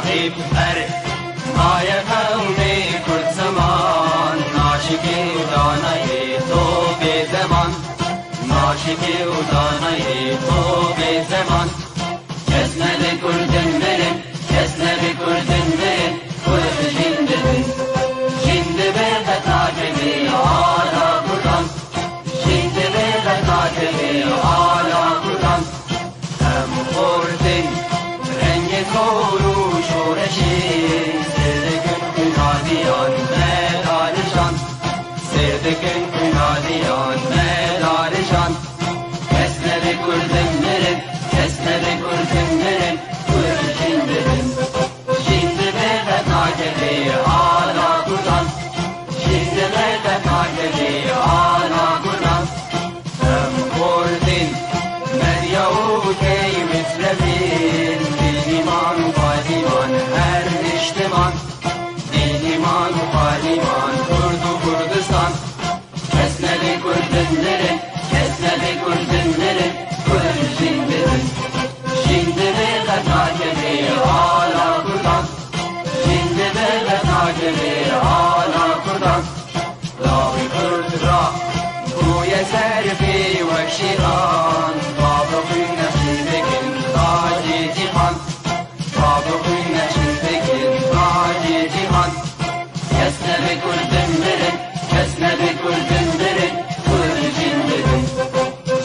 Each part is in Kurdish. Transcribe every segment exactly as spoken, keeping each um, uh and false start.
Hep her maye qewmê Kurd ziman, naşikê û danayê to bê zeman, naşikê û danayê to bê zeman. Kes nebe Kurdin mirin, kes nebe Kurdin mirin, Kurd jin dibin. Jin dibe qet nakeve ala Kurdan, jin dibe qet nakeve ala Kurdan. Em xortin rengê xor û şoreşê, sêr dikin xwînadiyan me darijan, sêr dikin xwînadiyan me darijan. Kes nebe Kurdin mirin, kes nebe Kurdin mirin, Kurd jin dibin. Jin dibe qet nakeve ala Kurdan, jin dibe qet nakeve ala Kurdan. Em xortin medya û key mitlebin, bînîman û padîman her niştiman, bînîman û padîman Kurd û Kurdistan. Kes nebe Kurdin mirin, kes nebe Kurdin mirin, Kurd jin dibin. Jin dibe qet nakeve ala Kurdan, jin dibe qet nakeve ala Kurdan. Lawê Kurd ra bûye serfê wek şêran, bavê xwîn nexşî dikin tacê cîhan, bavê xwîn nexşî dikin tacê cîhan. Kes nebe Kurdin mirin, kes nebe Kurdin mirin, Kurd jin dibin.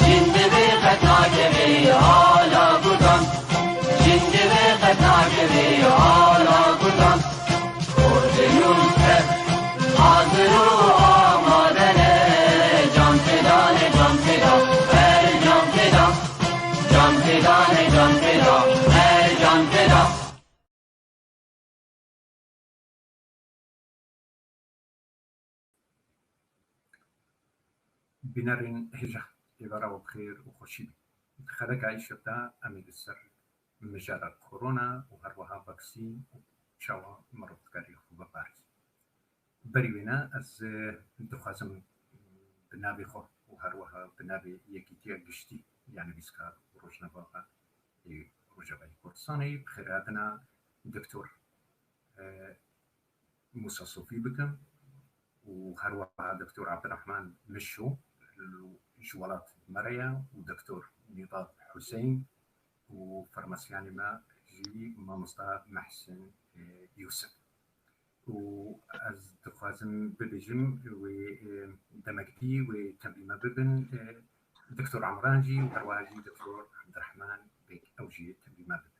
Jin dibe qet nakeve ala Kurdan, jin dibe qet nakeve ala Kurdan. Kurdin û Kurd hazir û amade ne, can feda ne, can feda, her can feda. Can feda ne, can feda, her can feda. Bînerên hêja, êvara we bi xêr û xweşî be. Di xeleka îşev de em ê li ser mijara korona û her wiha vaksîn û çawa mirov dikarî xwe biparêze. Berî wêne ez, e, dixwazim bi navê xwe û her wiha bi navê Yekîtiya Giştî ya Nivîskar û Rojnamevaxan ê Rojavayê Kurdistanê bi xêrhatina Doktor, e, Mûsa Sofî bikim û her wiha Doktor Abdurrahman Mişo ji welat me re ye û Doktor Nîdad Huseyîn û farmasîyanê me jî mamosta Mehsin, e, Yûsif. Û ez dixwazim bibêjim, wê, e, demek dî wê tevlî me bibin, e, Doktor Emran jî û herwiha jî Doktor Abdurrahman Beg, ew jî tevlî me bibin.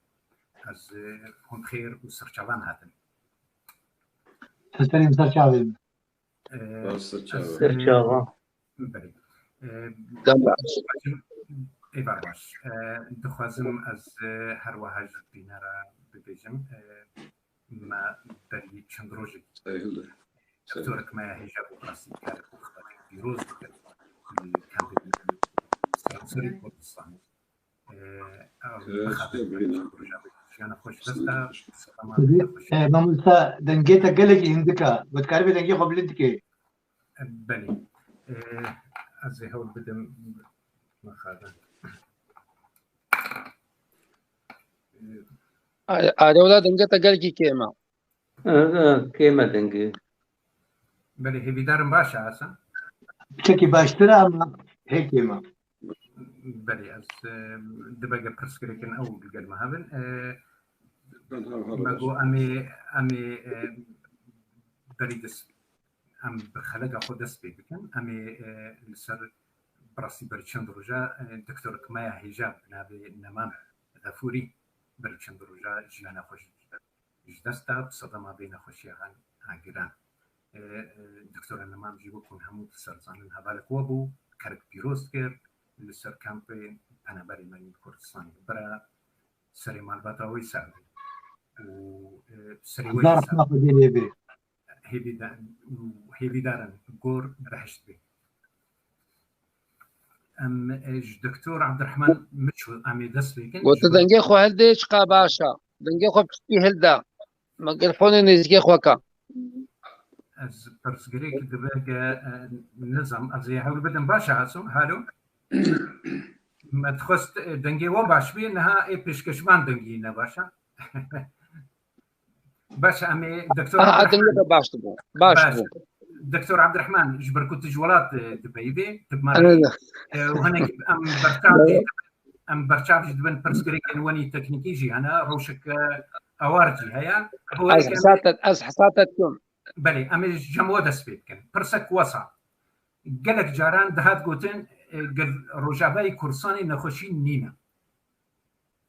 Ez, e, hûn bi xêr û serçavan hatin. Serserên serçavên. E, Serçava. Serçava. Belê. E, Dem baş. Êvar baş. E, dixwazim ez, e, her wiha ji bînera bibêjim. E, me berî çend rojek Seyhilde. Doktorek me ya hêja bû, rastî dikare ku xelek pîroz dikir li kampê seranserî Kurdistanê. E, ew Ee, bixatin işte böyle. Jiyana xwe ji dest da, Tabii. Selama xweş. E, mamosta, dengê te gelekî hindik e. We dikaribê dengê xwe bilind dikê? E, belê. E, ez ê hewl bidim. Mixabin. E, A-, Arewla, dengê te gelekî kêm e. E, e, kêm e dengê. Belê, hêvîdarim baş e, Hasan. Çekî baştir e, ama hê kêm e. Belê, ez, e, dibe ge pirsgirêkin ew li gel me hebin. E, Ben ha, ha, me got em ê, em ê, e, berî dest, em bi xeleka xwe dest pê bikin. Em ê, e, li ser, bi rastî berî çend roja, e, doktorek me ya hêja bi navê Nemam Xefûrî berî çend roja jiyana xwe ji ji dest da, bi sedema vê nexweşiya han, han giran. E, e, Doktora Nemam jî wek hûn hemû diser zanin hevalek we bû, kerek pîroz kir, li ser kampê penaberê me yên Kurdistanê. Bira serê malbata wê sax be. Û, e, serê wê Zar sax be. Hêvîda-, û hêvîdarin gor behişt be. Em, e, ji Doktor Abdurrahman Miço em ê dest pê kin. Got, ji dengê xwe hilde, çiqa baş e. Dengê xwe piştî hilde. Mikrofonê nêzîkê xwe ke. Ez pirsgirêk dibe ge, e, nizam, ez ê hewl bidim. Baş e, Hasan, halo? Me dixwest, e, dengê we baş bî, niha ê pêşkeşvan dengî ne baş e. Baş, em ê Doktor Aha, Abdurrahman. Dengê te baş dibû. Baş Baş. Dibû. Doktor Abdurrahman, ji ber ku tu ji welat, e, dipeyivî, tu bi me re, e, û hinek em berçav jî, em berçav jî dibin pirsgirêkên wenî teknîkî jî hene, rewşek, e, ewar jî heye. Bo Ez wê ke em ê hesate, ez hesate dikim. Belê, em ê ji cem we dest pê bikin. Pirsek wesa. Gelek caran dihat gotin, e, gel Rojavayê Kurdistanê nexweşî nîne.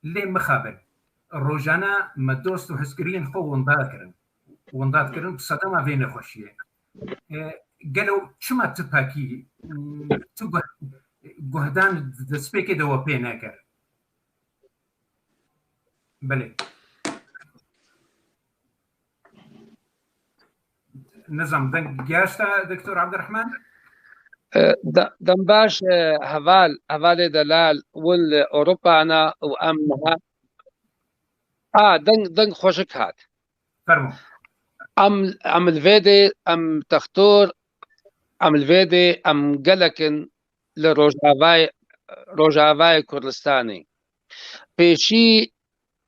Lê mixabin. Rojane me dost û hizkiriyên xwe winda kirin. Winda dikirin bi sedema vê nexweşiyê. E, gelo çima tu pekî, mm, tu guh-, guhdan destpêkê de we pê nekir? Belê. Nizam, deng gihişte, Doktor Abdurrahman? E, de-, dem baş, e, heval, hevalê delal, wil Ewropa ne û em niha. A, deng, deng xweşik hat. Fermo. Em, em li vê dê, em textor, em li vê dê, em gelek in li Rojavayê, Rojavayê Kurdistanê. Pêşî,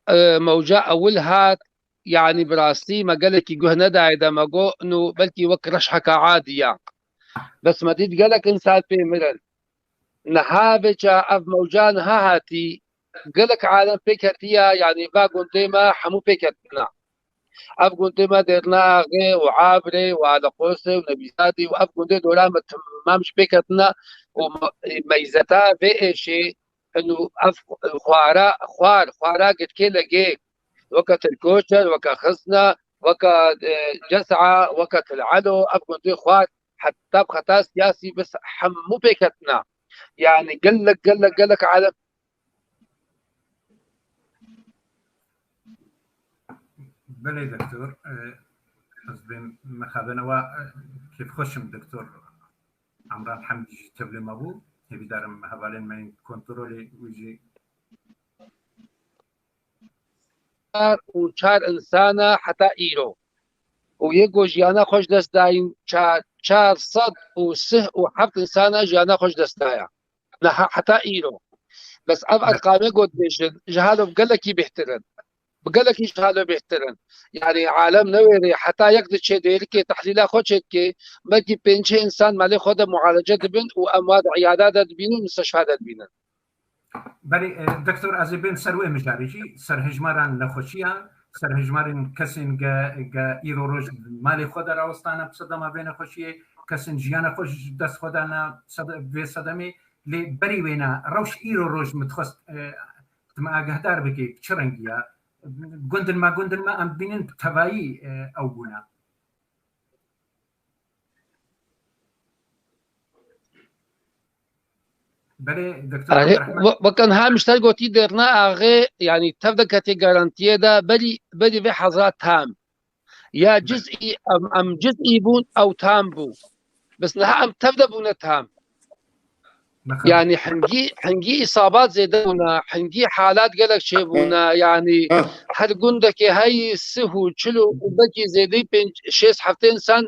e, mewca ewil hat, yanî bi rastî me gelekî guh nedayê de me got, nû belkî wek reşheka adiya. Bes me dît gelek însan pê mirin. Niha vêca ev mewca niha hatî, gelek alem pêk hatiya, yanî va gundê me hemû pêk hatina. Ev gundê me Dêrnaxê û Abrê û Aliqosê û Nebîzadê û ev gundê dora me temam ji pêk hatina û me-, meyzeta vê êşê, inu ev xwara, xwar, xwara girkê legê, weke Til Koçer, weke Xizna, weke, e, Cesa, weke Til Elo, ev gundê xwar heta bi xeta siyasî bes hemû pêk hatina. Yanî gelek, gelek, gelek alem Belê doktor, e, ez bên mixabin ewa, e, kêfxweş im doktor Emran Hemdî jî tevlê me bû. Hêvîdar im hevalên me yên kontrolê wî jî. Çar û çar insana heta îro. Û yê ku jiyana xwe ji dest dayîn çar, çar sed û sih û heft insana jiyana xwe ji dest daya. Niha heta îro. Bes ev erqamê ku dibêjin, ji halo bi gelekî bêhtir in. Bi gelekî ji halo bêhtir in. Yanî alem newêrê, heta yek diçê dêrikê tehlîla xwe çêdikê, belkî pêncî însan malê xwe de mualece dibin û em wa di îyada de dibînin û misteşfa de dibînin. Belê, e, doktor, ez ê bên ser wê mijarê jî, ser hejmaran nexweşiyan, ser hejmarên kesên ge, ge îro roj malê xwe de rawestane bi sedema vê nexweşiyê, kesên jiyana xwe ji dest xwe dane sed-, vê sedemê. Lê berî wêne rewş îro roj min dixwest, e, tu me agehdar bikî, bi çi rengî ye? Gundin me, gundin me, em bînin bi tevayî, e, ew bûne. Belê, doktor Erê, Abdurrahman. We-, weke niha mişter gotî Dêrnaxê, yanî tev de ketê garantiyê de berî, berî vê hezra tam. Ya Belê. Cizî, em, em cizî bûn, ew tam bû. Bes niha em tev de bûne tam. Mixabin. Yanî hingî, hingî îsabat zêde bûne, hingî halat gelek çêbûne, yanî Ha. her gundekê heyî sih û çil û belkî zêdeyî pênc, şêst heftê însan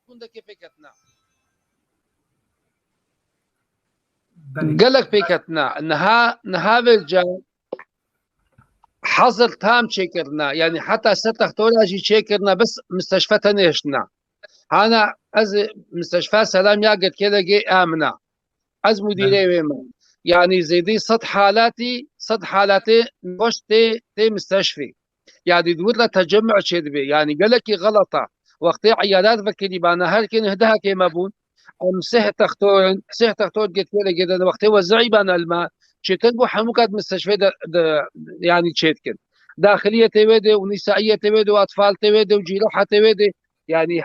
gundekê pêk ketine. Belê. Gelek pêk ketine. Niha, niha vêca hezir tam çêkirine. Yanî heta sed textora jî çêkirine, bes misteşfe tenê hiştine. Hana ez misteşfa Selam ya girkê de gê amina. Ez mudîrê Belê. wê me. Yanî zêdî sed halatî, sed halatê nexweş tê, tê misteşfê. Yanî di wir de tecemmu çêdibe. Yanî gelekî xelet e. Wextê îyadat vekirî bana her kên hidihekê me bûn. Em sih textor in, sih textor girkê de gêdin. Wextê we zî bana li me, çêtir bû hemû kat misteşfê de, de, yanî çêdikin. Daxiliyê tê wê de û nîsaiyê tê wê de û atfal tê wê de û cîraha tê wê de. Yanî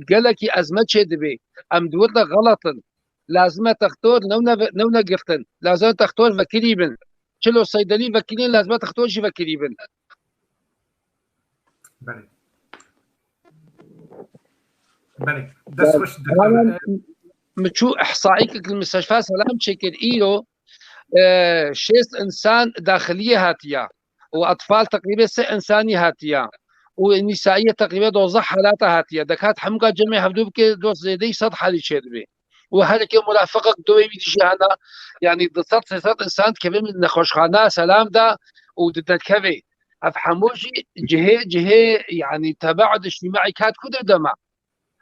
gelekî ezme çêdibe. Em di wir de xelet in. Lazim e textor newne ve-, newne girtin. Lazim e textor vekirî bin. Çilo seydelî vekirîn, lazim e textor jî vekirî bin. Belê. Belê. Dest xweş, doktor. Min çû ihsaîkek li Misteşfa Selam çêkir. Îro, e, şêst insan daxiliyê hatiya. Û atfal teqrîbê sê insanî hatiya. Û nîsaiyê teqrîbê dozdeh halata hatiye. Dekat hemûka cemê hevdû bike dost zêdeyî sed halî çêdibe. Û her yekê murafiqek duyê wî dijî hene, yanî du sed sê sed însan dikeve nexweşxana Selam de û di derkevê. Ev hemû jî cihê, cihê, yanî tebaud îctîmaî kat ku de dema.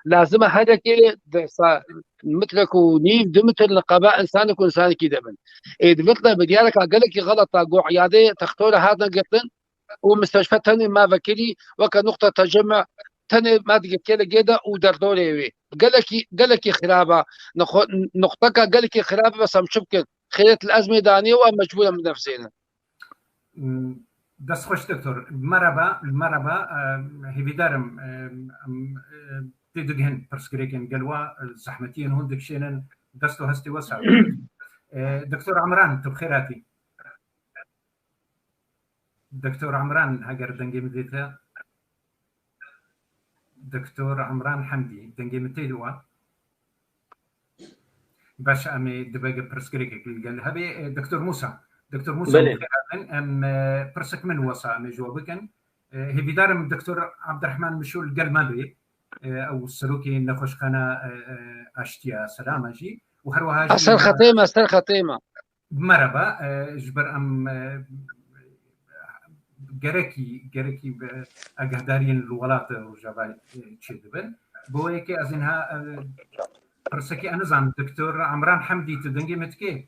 Lazim e herekê de sa-, metrek û nîv, du metr niqaba însanek û însanekî de bin. Ê di vir de bi diyareka gelekî xelet e, ku iyadê textora hatine girtin û misteşfe tenê ma vekirî weke nuqta tecemû tenê ma digirtiye li gê de û derdorê wê. Gelekî, gelekî xirab e. Nixwe-, nuqteka gelekî xirab e, bes em çi bikin? Xêret li ezmê danî û em mecbûr in binefsênin. Dest xweş doktor. Merhaba, merhaba. Hêvîdar im, em, e, tê digihin pirsgirêkên gel wa, e, zehmetiyên hûn dikişênin, dest û hestê we sağ. E, Doktor Emran, tu bi xêr hatî. Doktor Emran, heger dengê min dê te. Doktor Emran Hemdî, dengê min tê di we? Baş, em ê dibege pirsgirêkek li gel hebe. E, Doktor Musa. Doktor Musa, Belê. Em, e, pirsek min wesa em ê ji we bikin. E, hêvîdar im Doktor Abdurrahman Mişû li gel me bê. E, ew serokê nexweşxana, e, e, Aştiya Selama jî. Û her wiha jî Ez ser xetê me, ser xetê me. Merhaba, e, ji ber em, e, gerekî, gerekî bi agahdariyên li welat Rojava, e, çêdibin. Bo yekê ez ê niha, e, pirsekî, ez nizanim, Doktor Emran Hemdî, tu dengê me dikê?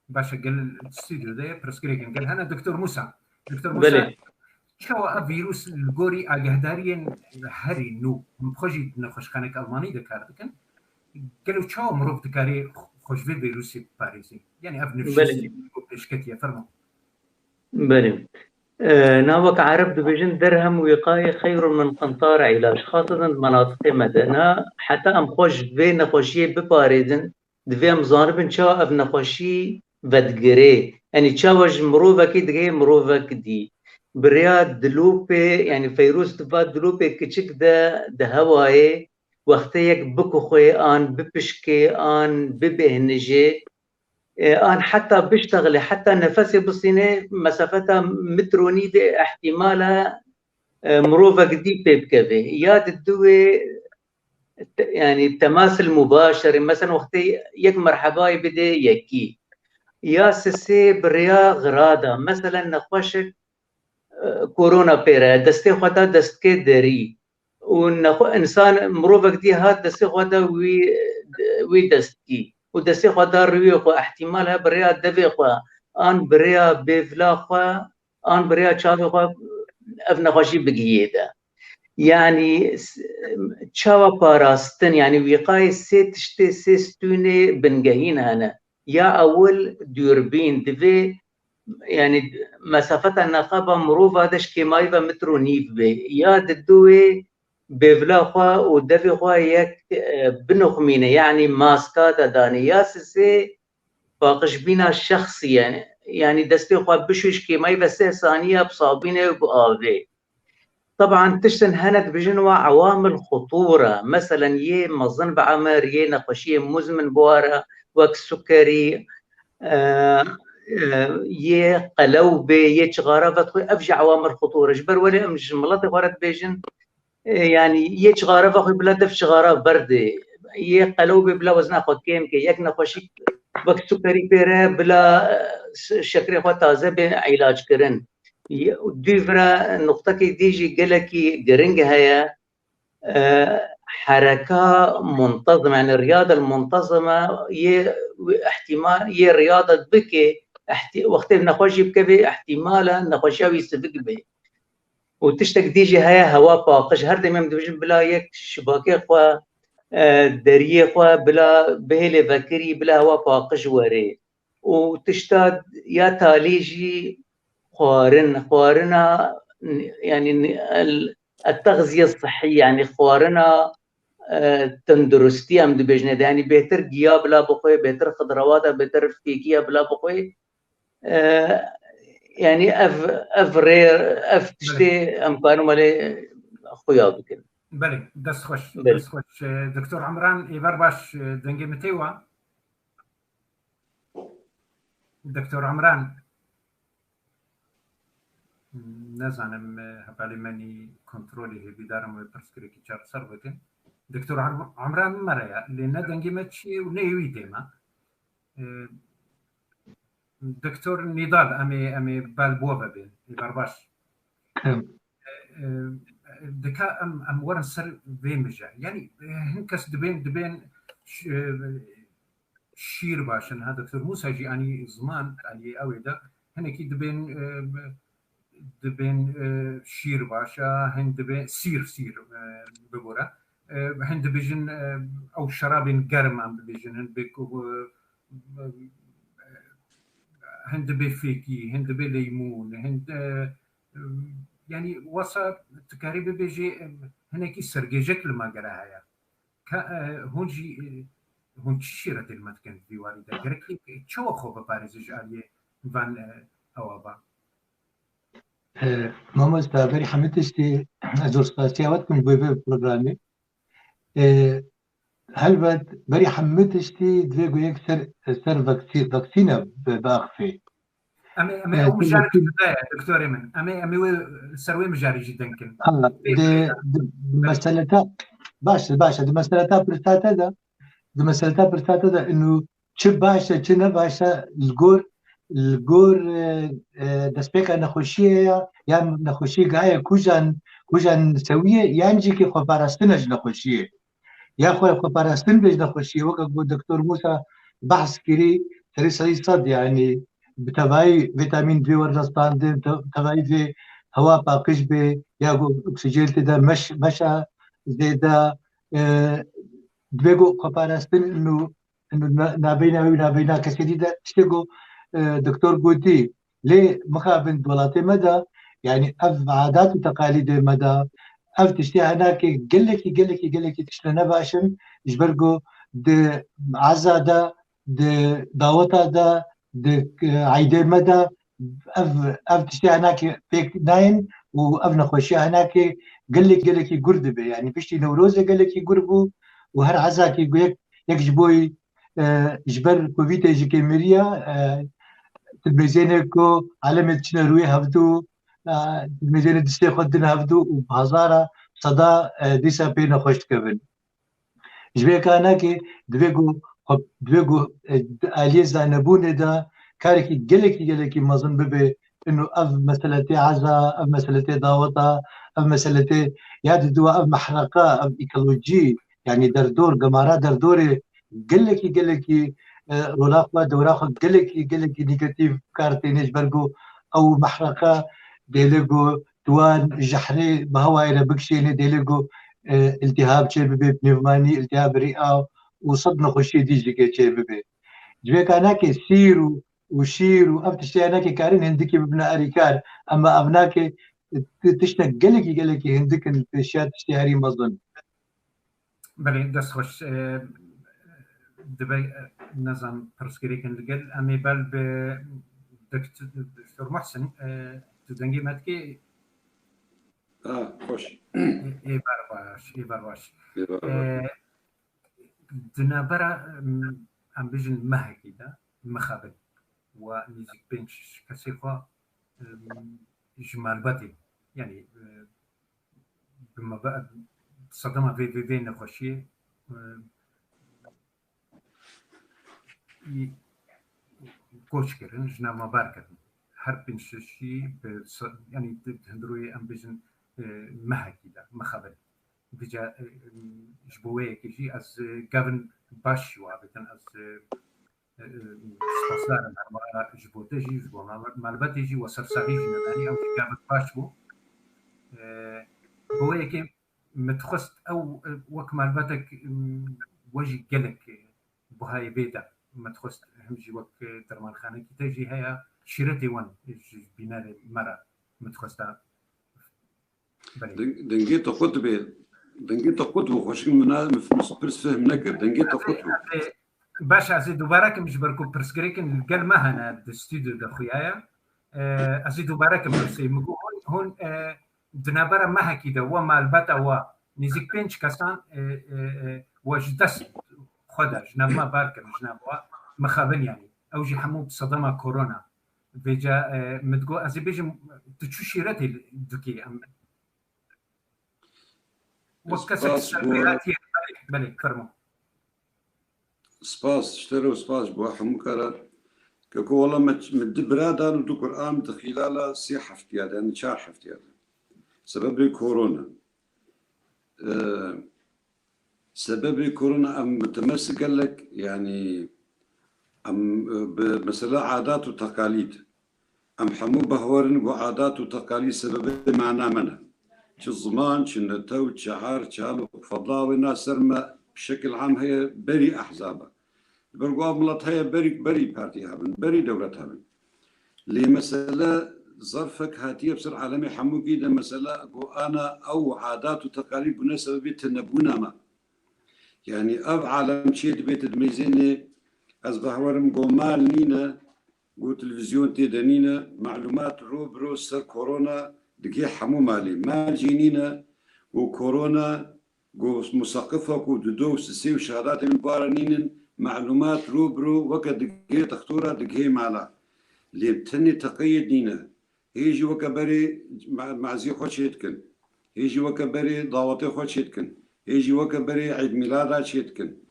Baş e, gel stûdyo de pirsgirêkên gel hene. Doktor Musa, Doktor Musa, Belê. Çawa ev vîrus li gorî agahdariyên herî nû, em bi xwe jî di nexweşxaneke Almanî de kar dikin, gelo çawa mirov dikarê xwe ji vê vîrusê biparêzê? Yani ev nifşî Belê. Ku pêşketiye, fermo. Belê. E, na wek Ereb dibêjin, derhem wîqayê xeyrun min qintar îlac. Xaseten di menatiqê me de. Na heta em xwe ji vê nexweşiyê biparêzin, divê em zanibin çawa ev nexweşî vedigirê. Yanî çawa ji mirovekî digihê mirovek dî. Bi rêya dilopê, yanî feyrûs di va dilopê kiçik de di hewayê, wextê yek bikuxwê an bipişkê an bibêhnijê, e, an heta biştexilê, heta nefesê bisînê, mesafeta mitr û nîvê ihtimal e, e, mirovek dî pê bikevê. Ya di duwê te-, yanî temas el mubaşerê, mesela wextê yek merhebayê bidê yekî. Ya sisê bi rêya xirada, mesela nexweşek, e, korona pêre, destê xwe da destkê derî. Û nexwe-, insan, mirovek dî hat destê xwe da wî, wî destkî. Û destê xwe da rûyê xwe, ihtimal heye bi rêya devê xwe, an bi rêya bêvla xwe, an bi rêya çavê xwe ev nexweşî bigihiyê de. Yanî s-, çawa parastin, yanî wîqayê sê tiştê, sê stûnê bingehîn hene. Ya ewil dûrbîn, divê, yanî mesafeta neqaba mirova de ji kêmayî ve mitr û nîv bê. Ya di duwê bêvla xwe û devê xwe yek, e, binixmîne, yanî maska de danê. Ya sisê paqijbîna şexsî ye. Yanî destê xwe bişû ji kêmayî ve sê saniye bi sabînê û bi avê. Teban tiştin hene dibêjin wa ewamil xutûr e. Meselen yê mezin bi emir, yê nexweşiyê muzmin bi war e, wek sukerî, e, e, yê qelew bê, yê çixara vedixwe, ev jî ewamil xutûr e. Ji ber welê em ji miletê xwe re dibêjin, e, yanî yê çixara vexwe bila dev çixara berdê. Yê qelew bê bila wezna xwe kêm ke. Yek nexweşî wek sukerî pêre bila, e, s-, şekerê xwe taze bê îlac kirin. Ye-, dû vira nuqtekê dî jî gelekî giring heye. E, hereka muntezim, yani riyada muntezime yê ihtimal, yê riyada bike, ihti-, wextê nexweş jî bikevê, ihtimale nexweşiya wî sivik bê. Û tiştek dî jî heye, hewa paqij. Her demê em dibêjin bila yek şibakê xwe, e, deriyê xwe bila bihêlê vekirî, bila hewa paqij werê. Û tişta ya talî jî xwarin, xwarina, yani el, التغذية الصحية, yani xwarina, e, tenduristî em dibêjine de, yani bêtir giya bila bixwe, bêtir xidrawata, bêtir fêkiya bila bixwe. E, yani ev, ev rê, ev tiştê em karin welê xuya bikin. Belê, dest xweş, Belê. Dest xweş. E, Doktor Emran, êvar baş, e, dengê min tê wa? Doktor Emran. Nezanim, e, hevalê me nî kontrolê hêvîdarim wê pirsgirêkî çareser bikin. Doktor Em-, Emran min me re ya, lê ne dengê me çi ye û ne ê wî tê me. E, Doktor Nîdal, em ê, em ê bel bo ve bên. Ê berbaş. Em. E, e, dika em, em werin ser vê mije. Yanî, e, hin kes dibên, dibên ş-, e, şîr baş in. Ha, Doktor Musa jî anî ziman, anî ew ê de. Hinekî dibên, e, dibên, e, şîr baş e, hin dibên sîr, sîr, e, bibore. E, hin dibêjin, e, ew şerabên germ em dibêjin, hin bê ku, e, hin dibê fêkî, hin dibê leymûn, hin, e, e, yanî wesa tu karî bibêjî, e, hinekî sergêjek li me gere heye. Ka, e, hûn jî, e, hûn çi şîretê li me dikin di vî warî de? Gerek çawa xwe biparêze ji aliyê van, e, ewa ba? E, Mamosta, berî hemî tiştî ez dostasiya we dikim ji bo vê programê. E, helbet berî hemî tiştî divê ku yek ser, ser vaksî-, vaksîne bi-, biaxifê. Em ê, em ê ew mijarek ji te ye, doktorê min. Em ê, em ê wê ser wê mijarê jî deng kin. Ha, di, di meseleta, baş e, baş e, di meseleta pirsate de, di meseleta pirsate de inu çi baş e, çi ne baş e, li gor, li gor, e, e, destpêka nexweşiyê ya, ya nexweşiyê gaye kujan, kujan sewiyê, yan jî ki xweparastin e ji nexweşiyê. Ya xwe, xweparastin bê ji nexweşiyê, weke ku Doktor Musa behs kirî, serî sedî sed, yanî bi tevayî vîtamîn D were rastandin, te-, tevayî vê hewa paqij bê, ya ku oksîjen tê de meş-, meşa zêde, e, divê ku xweparastin û, û na-, nabeyna wî û nabeyna kesê dî de tiştê ku, e, doktor gotî, lê mixabin di welatê me de, yanî ev adat û teqalîdê me de, ev tiştê henakê gelekî, gelekî, gelekî tiştê nebaş in, ji ber ku di eza de, di daweta de, di, e, eydê me de ev, ev tiştê henakê pêk nayên û ev nexweşiya henakê gelek, gelekî gur dibe. Yanî piştî Newrozê gelekî gur bû û her ezakî ku yek, yek ji bo, e, ji ber Covidê jî kê miriya, e, dilmêzênê ku alemê diçine rûyê hevdû, e, dilmêzênê distê xwe din hevdû û bi hezara seda, e, dîsa pê nexweş dikevin. Ji vê kanakê divê ku xwe, divê ku, e, di aliyê zanebûnê de karekî gelekî, gelekî mezin bibe. Ino ev meseletê eza, ev meseletê daweta, ev meseletê ya di dua ev mehreqa, ev ekolojî, yanî derdor, gemara derdorê gelekî, gelekî, e, rola xwe, dewra xwe gelekî, gelekî negatîf kar têne ji ber ku ew mehreqa dêle ku di wan jehrê bi hewayê re bikişêne, dêle ku, e, îltihab çêbibe, pnevmanî, îltihab rîa û sed nexweşiyê dî jî kê çêbibe. Ji vê kanakê sîr û, û şîr û ev tiştê henekê karin hindikî bibine erîkar, ema ev nake, e, tiştek gelekî, gelekî hindik in li pêşiya tiştê herî mezin. Belê, dest xweş. E, dibe, e, nezan pirsgirêkin li gel. Em ê bel bi Dokt-, Doktor Muhsin, e, tu dengê me dikê? Ha, xweş. Ê, ê ber baş, ê ber baş. Ê ber baş. E, di navbera, em, em bijin mehekî de, mixabin, we nêzîk pênc şeş kesê xwe, em, ji malbatê, yanî, e, bi me be-, sedema vê, vê, vê nexweşiyê, e, î koç kirin, ji nav me ber kirin. Her pênc şeş jî bi se-, yanî di, di hundirê em bijin, e, mehekî de, mixabin. Vêca, e, ji bo wê yekê jî ez, e, gavin baş jî we avêtin, ez, e, e, e, spasdar im herwara ji bo te jî, ji bo mal-, malbatê jî we sersaxî jî me danî, ew jî gavik baş bû. E, bo wê yekê min dixwest ew, e, wek malbatek, m, we jî gelek, e, buhayê vê de min dixwest him jî wek, e, dermanxanekî te jî heye, şîretê wan ji bînerê me re min dixwesta. Belê. Deng-, dengê te qut bê. Dengê te qut bû, xweşik min a, min pirs fehm nekir. Dengê te qut bû. Baş, ez ê dubare kim ji ber ku pirsgirêkin li gel me hene di stûdyo de xuya ye. E, ez ê dubare kim pirsê. Min got hûn, hûn, e, di navbera mehekî de we malbata we nêzîk pênc kesan, e, e, e, we ji dest xwe de, ji nav me ber kirin, ji nav we mixabin yanî. Ew jî hemû bi sedema korona. Vêca, e, min digot, ez ê bêjim, tu çi şîretê dikî? Em, wek kesek serpêhatiyê, belê, belê, fermo. Spas, ji te re û spas ji bo hemû karan. Keko, wala me, me du bira dan û du Kur'an di xîlala sê heftiya de, yani çar heftiya de. Sebebê korona. Ee, sebebê korona em mutemes gelek, yani em, e, bi mesela adat û teqalîd. Em hemû behwerin ku adat û teqalîd sebebê mana me ne. Çi ziman, çi netew, çi ar, çi hal û fedla wê na ser me bi şekil am heye berî ehzaba. Ji ber ku ev milet heye berî, berî partî hebin, berî dewlet hebin. Lê mesele zerfek hatiye bi ser alemê hemûkî de, mesele ku ana ew adat û teqalîd bûne sebebê tunebûna me. Yani ev alem çê dibê, tu dimeyzênê, ez behwerim ku mal nîne, ku televîzyon tê de nîne, malumat ro bi ro ser korona digê hemû malê. Mal jî nîne, ku korona, ku museqifa ku dido û sisê û şadatê min bara nînin, malumat ro bi ro weke digê dextora, digê mala. Lê tenê teqeyê nîne. Hê jî weke berê me-, meziyê xwe çê dikin. Hê jî weke berê dawetê xwe çê dikin. Hê jî weke berê Eyd Mîlada çê dikin.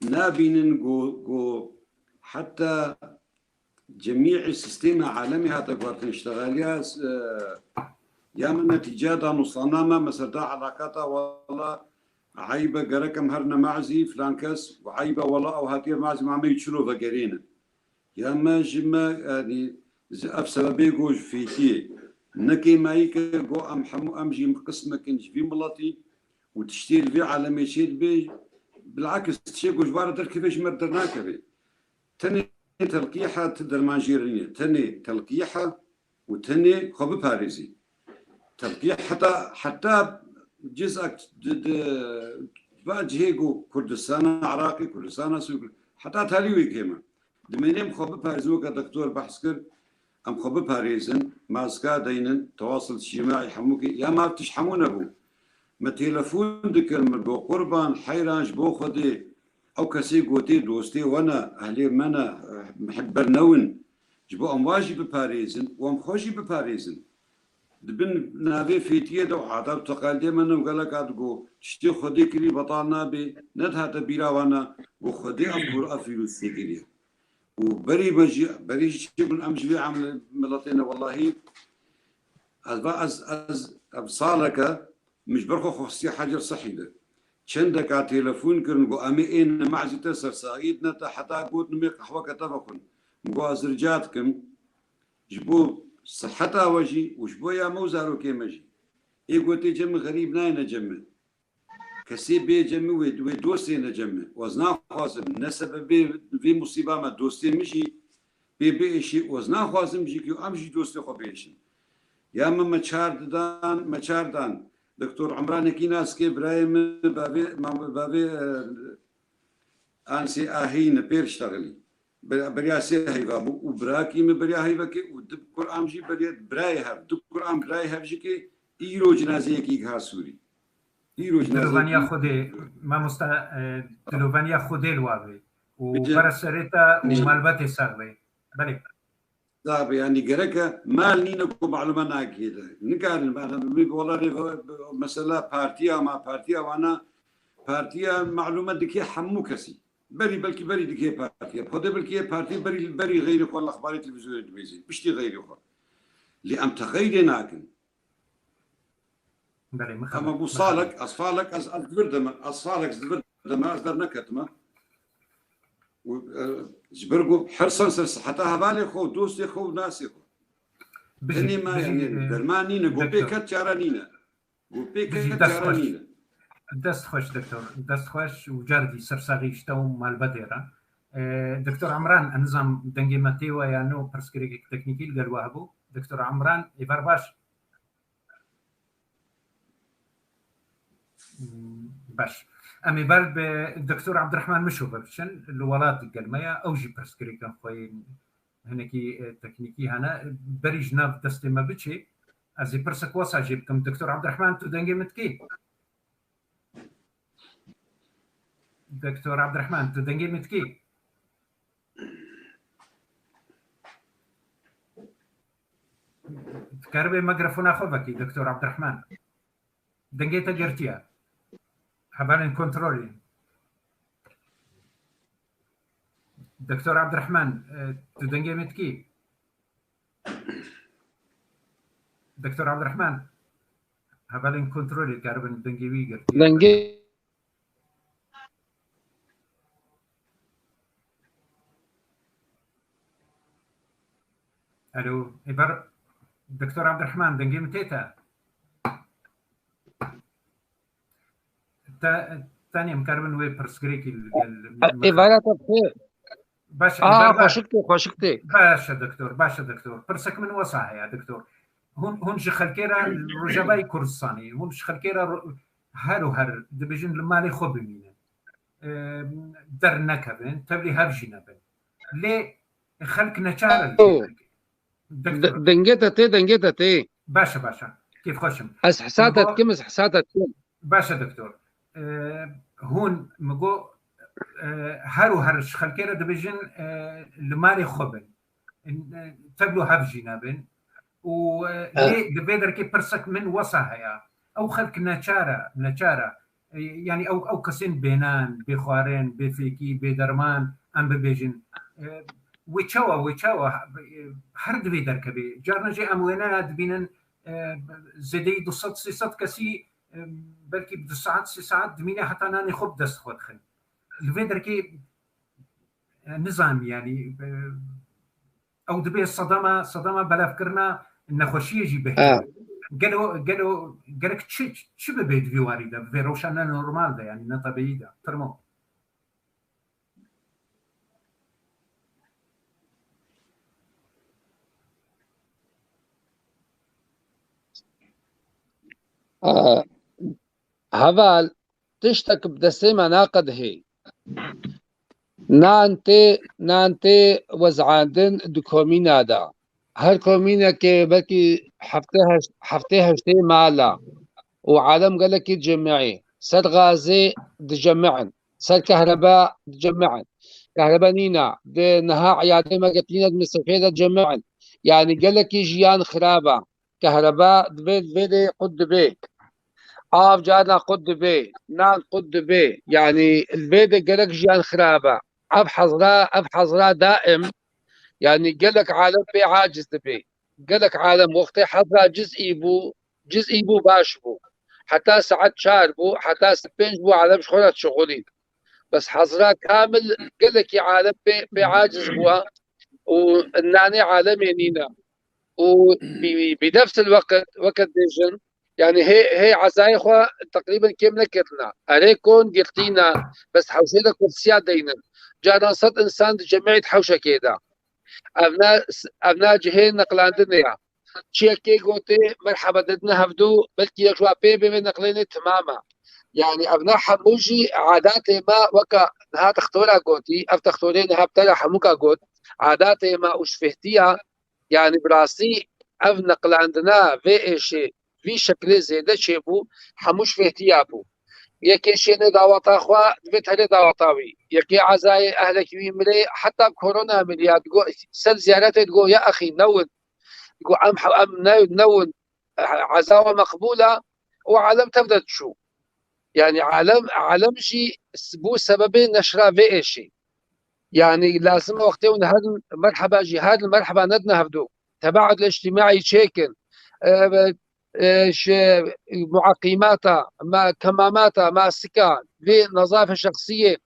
Nabînin ku, ku heta cemî sîstemê alemê hate guhertin, îştexaliya, e, ya min netîce da nusana me, me ser da elaqata, wala eybe, gerek em herine mezî filan kes, û eybe, wala ew hatiye mezî, ma me yî çilo vegerêne. Ya me ji me, yani, ji ev sebebê ku ji fêtiyê. Ne kêmayî ke ku em hemû em jî qismekin ji vî miletî û tiştê li vê alemê çê dibe, bilakis tiştê ku ji wan re derkeve ji me re dernakeve. Tenê telqîha ti derman jê re nîne. Tenê telqîha û tenê xwe biparêzî. Telqî heta, heta cizak di, di, va cihê ku Kurdistana Iraqê, Kurdistana Sûrî, heta talî wê kêm e. Dimênê em xwe biparêzin, weke doktor behs kir, em xwe biparêzin, maska deynin, tewasil îctimaî hemûkê, ya ma tiş hemû nebû. Me telefon dikir, min got, qurban, heyran ji bo Xwedê, ew kesê gotê dostê we ne, ehlê me ne, eh, mihibber newin. Ji bo em wa jî biparêzin û em xwe jî biparêzin. Di bin navê fêtiyê de û adat û teqalidê me ne û gelek a digo, tiştê Xwedê kirî betal nabe, nedihate bîra wana, got Xwedê ev kor-, ev vîrus tê kiriye. Û berî me jî, berî jî çi bûn, em ji vê em miletê ne, wellahî, ez va, ez, ez, ev saleke, min ji ber xwe xwestiye Hecer Sehî de. Çendeka telefon kirin, got, "Em ê êne mezî te ser saîd ne te heta got nimê qehweke te vexwin." Min got, "Ez rica dikim, ji bo siheta we jî û ji bo ya me û zarokê me jî." Ê gotê cem min xerîb nayêne cem min. Kesê bê cem min wê, wê dostê ne cem min. Ez naxwazim, ne sebebê vê musîba me dostê min jî pê biêşî, ez naxwazim jî ku em jî dostê xwe biêşin. Ya min me çar didan, me çar dan. Doktor Emranekî nas ke birayê min, bavê, mam-, bavê, e, Ansê Ahî ne pêr iştexilî. Ber-, beriya sê heyva bû û birakî min beriya heyvekê û du Kur'an jî beriya birayê hev. Du Kur'an birayê hev jî ke îro cinazeyekî giha Sûrî. Îro cinazeyekî Dilovaniya Xwedê, mamosta, e, dilovaniya Xwedê li wa bê. Û Bêje. Bere serê te û Bêje. Malbetê sax bê. Belê. Tabi, yani gereke mal nîne ku malume nagihê de. Nikarin, yani, wî wela rê mesela partiya ma, partiya wana, partiya malume dike hemû kesî. Berî, belkî berî dike partiya. Xwedê belkî yê partiya berî, berî xeyrê xwe lexbarê televîzyonê dibêjin. Piştî xeyrê xwe. Lê em texeyrê nakin. Belê, mixabin, Ama bu mixabin. Salek, ez falek, ez, ez vir deme, ez falek, ez vir deme, ez derneketime. Û, e, ji ber ku hersan ser siheta hevalê xwe, dostê xwe û nasê xwe. Bijî, Tenê me, bijî, yani, e, derman nîne, ku doktor. Pê ket çare nîne. Ku pê Bijî, ket dest çare xweş. Nîne. Dest xweş, doktor. Dest xweş û car dî sersaxî ji te û malbetê re. E, doktor Emran, ez nizam dengê me tê we ya no, pirsgirêkek teknîkî li gel we hebû. Doktor Emran, êvar baş? Hmm, baş. Em ê ber bi Doktor Abdurrahman Mişo ve biçin. Li welat digel me ya. Ew jî pirsgirêkên xwe yên hinekî, e, teknîkî hene. Berî ji nav destê me biçê, ez ê pirsek wesa jê bikim. Doktor Abdurrahman, tu dengê min dikî? Doktor Abdurrahman, tu dengê min dikî? Dikaribê mikrofona xwe vekî, Doktor Abdurrahman. Dengê te girtiye. Hevalên kontrolê. Doktor Abdurrahman, e, tu dengê min dikî? Doktor Abdurrahman, hevalên kontrolê karibin dengê wî girtiye. Dengê Alo, ê ber, Doktor Abdurrahman, dengê min tê te? Te, tenê em karibin wê pirsgirêkî li gel. Ê, vara te bi xêr. Baş e, Aa, ber, ber. Xweşik tê, xweşik tê. Baş e, doktor, baş e, doktor. Pirsek min wesa heye, doktor. Hûn, hûn ji xelkê re li Rojavayê Kurdistanê, hûn ji xelkê re ro-, her û her dibêjin li malê xwe bimînin. E, dernekevin, tevlî hev jî nebin. Lê xelk neçar in. Oh. Doktor. De-, dengê te tê, dengê te tê. Baş e, baş e. Kêfxweş im. Ez hisa te dikim, ez hisa te dikim. Baş e, doktor. E, hûn, min got, e, her û her ji xelkê re dibêjin, e, li malê xwe bin. E, tevlo hev jî nebin. Û, e, Evet. lê li vê derkê pirsek min wesa heye. Ew xelk neçar e, neçar e. E, yanî ew, ew kesên bênan, bêxwarin, bêfêkî, bêderman, em bibêjin. E, wê çawa, wê çawa, e, her divê derkevê. Carna jî em wêneya dibînin, e, zêdeyî du sed sê sed kesî, e, belkî bi du saet, sê saet dimîne heta nanê xwe bi dest xwe dixin. Li vê derkê, e, nizam, yanî, e, ew dibê sedema, sedema belavkirina nexweşiyê jî bihêle. Ha. Gelo, gelo, gerek çi, çi bibe di vî warî de, bi vê rewşa ne normal de, yanî ne tebîî de? Fermo. Aa, heval, tiştek bi destê me naqedihê. Nan tê, nan tê wezandin di komîna de. Her komînekê belkî heftê heşt, heftê heştê mala û alem gelekî cemî. Ser gazê dicemi'in. Ser kehreba dicemi'in. Kehreba nîna. Di niha eyadê me girtîne di misafê de cemi'in. Yanî gelekî jiyan xirab e. Kehreba divê, divê de qut dibe. Av carna qut dibe. Nan qut dibe. Yanî li vê de gelek jiyan xirab e. Ev hezra, ev hezra daim, yanî gelek alem pê aciz dibe. Gelek alem wextê hezra cizî bû, cizî bû baş bû. Heta saet çar bû, heta s-, pênc bû, alem ji xwe re dişixulîn. Bes hezra kamil gelekî alem pê, pê aciz bû û nanê alemê nîne. û bi, bi nefs el wekit, wekit bêjin, yanî hê, hê ezayê xwe teqrîben kêm nekirina. Erê kon girtîna, bes hewşê de kursiya deynin. Caran sed insan di cemî di hewşekê de. Ev ne, ev ne cihê neqlandinê ya. Çiyekê gotê, merheba dedine hevdû, belkî yek ji wa pê bê vê neqlênê timam e. Yanî ev ne hemû jî adatê me weke niha textora gotî, ev textorê niha bi te re hemûka got, adatê me û şifêhtiya, yanî bi rastî ev neqlandina vê êşê, vî şeklê zêde çêbû, hemû şifêhtiya bû. Yekê şêne daweta xwe, divê here daweta wî. Yekê ezayê ehlekî wî mirê, heta korona miriya, digo, ser ziyaretê digo, ya exî, newin. Digo, em, em ne-, newin, eza we meqbûl e, û alem tev de diçû. Yanî alem, alem jî s-, bû sebebê neşra vê êşê. Yanî lazim e wextê hûn herin merheba jî herin, merheba nedine hevdû. Tebaud îctimaî çêkin. E, e, ji muaqîmata, ma-, kemamata, masika, vê nezafê şexsiyê,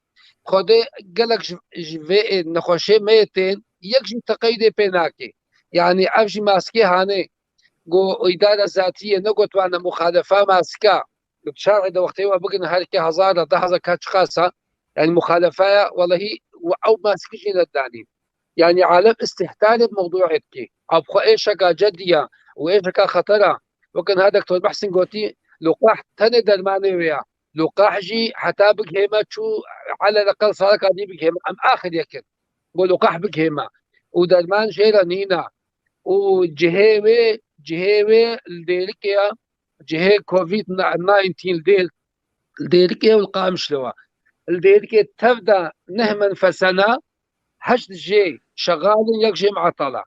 Xwedê gelek ji, ji vê nexweşê me yê tên, yek jî teqeydê pê nake. Yanî ev jî maskê hanê, go îdara zatiyê negot wane muxalefa maska. Li şer'ê de wextê we bigin her ke hezar e, deh hezar ka çiqasa, yanî muxalefa ya, welehî we ew maskî jî nedanîn. Yanî alem îstîhtarê bi mewdûê dike. Ev xwe êşeka cedî ya û êşeka xeter a. Weke niha Doktor Mehsîn gotî, luqah tenê dermanê wê ya. Luqah jî heta bigihê me çû, eleleqel saleka dî bigihê me. Em axir yek in. Go luqah bigihê me. Û derman jê re nîne. Û cihê wê, cihê wê li Dêrikê ya, cihê covid nineteen li Dêr-, li Dêrikê û li Qamişlo wa. Li Dêrikê tev de neh menfesena, heşt jê şegal in, yek jê muetel e.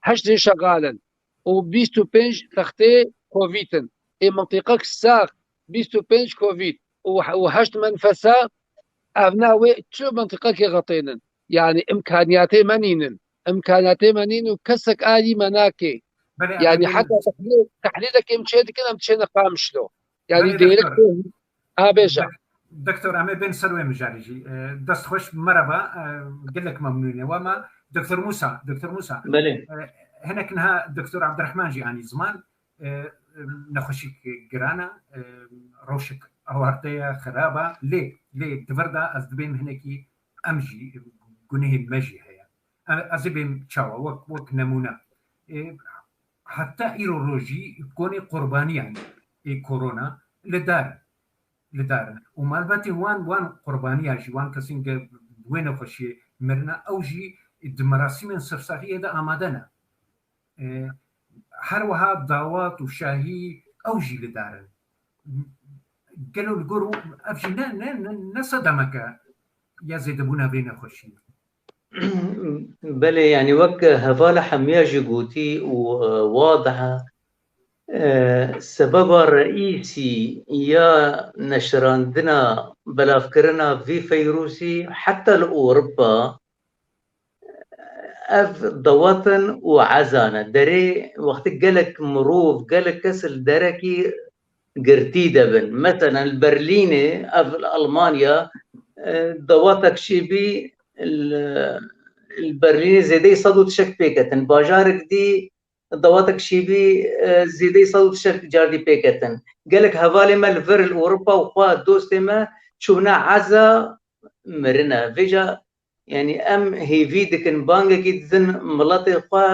Heşt jê şegal in. Û bîst û pênc textê covid in. Ê mintîqek sax, bîst û pênc covid û, û heşt menfesa, ev ne wê çi mintîqekê xetênin. Yani imkaniyatê me nînin. Imkaniyatê me nîn û kesek alî me nake. Belê, Yani belê. heta tehlîl, tehlîlekê em çê dikin, em çêne Qamişlo. Yani Belê, dêrek doktor. Ha, bêje. Dok-, doktor, em ê bên ser wê mijarê jî. E, dest xweş, merhaba. E, gelek memnûn e. Wema doktor Musa, doktor Musa. Belê. E, hinek niha doktor Abdurrahman jî anî ziman. E, nexweşîk giran e, e, rewşik awarte ye, xirab e. Lê, lê di vir de ez dibêm hinekî em jî gunehên me jî heye. E, ez ê bêm çawa, wek, wek nemûne. E, heta îro rojî konê qurbaniyan ê korona li dar in. Li dar in. Û malbatên wan, wan qurbaniya jî, wan kesên ge wê nexweşiyê mirine, ew jî di merasîmên sersaxiyê de amade ne. E, her wiha dawat û şahî ew jî li dar in. Gelo li gor ev jî ne, ne, ne, ne sedemeke ya zêdebûna vê nexweşiyê? Belê, yani wek hevala hemiya jî gotî û, e, wadih e, e, sebeba reîsî ya neşirandina, belavkirina vî feyrûsî heta li Ewropa, ev dawat in û eza ne. Derê wextê gelek mirov, gelek kes li derekî girtî de bin. Meselen li Berlînê, ev li Almanya, e, dawatek çêbî li, li Berlînê zêdeyî sed û tişek pê ketin. Bajarek dî dawatek çêbî, e, zêdeyî sed û tişek cardî pê ketin. Gelek hevalê me li vir li Ewropa û xwe dostê me çûne eza mirine. Vêca Yani em hêvî dikin, bangekî didin miletê xwe,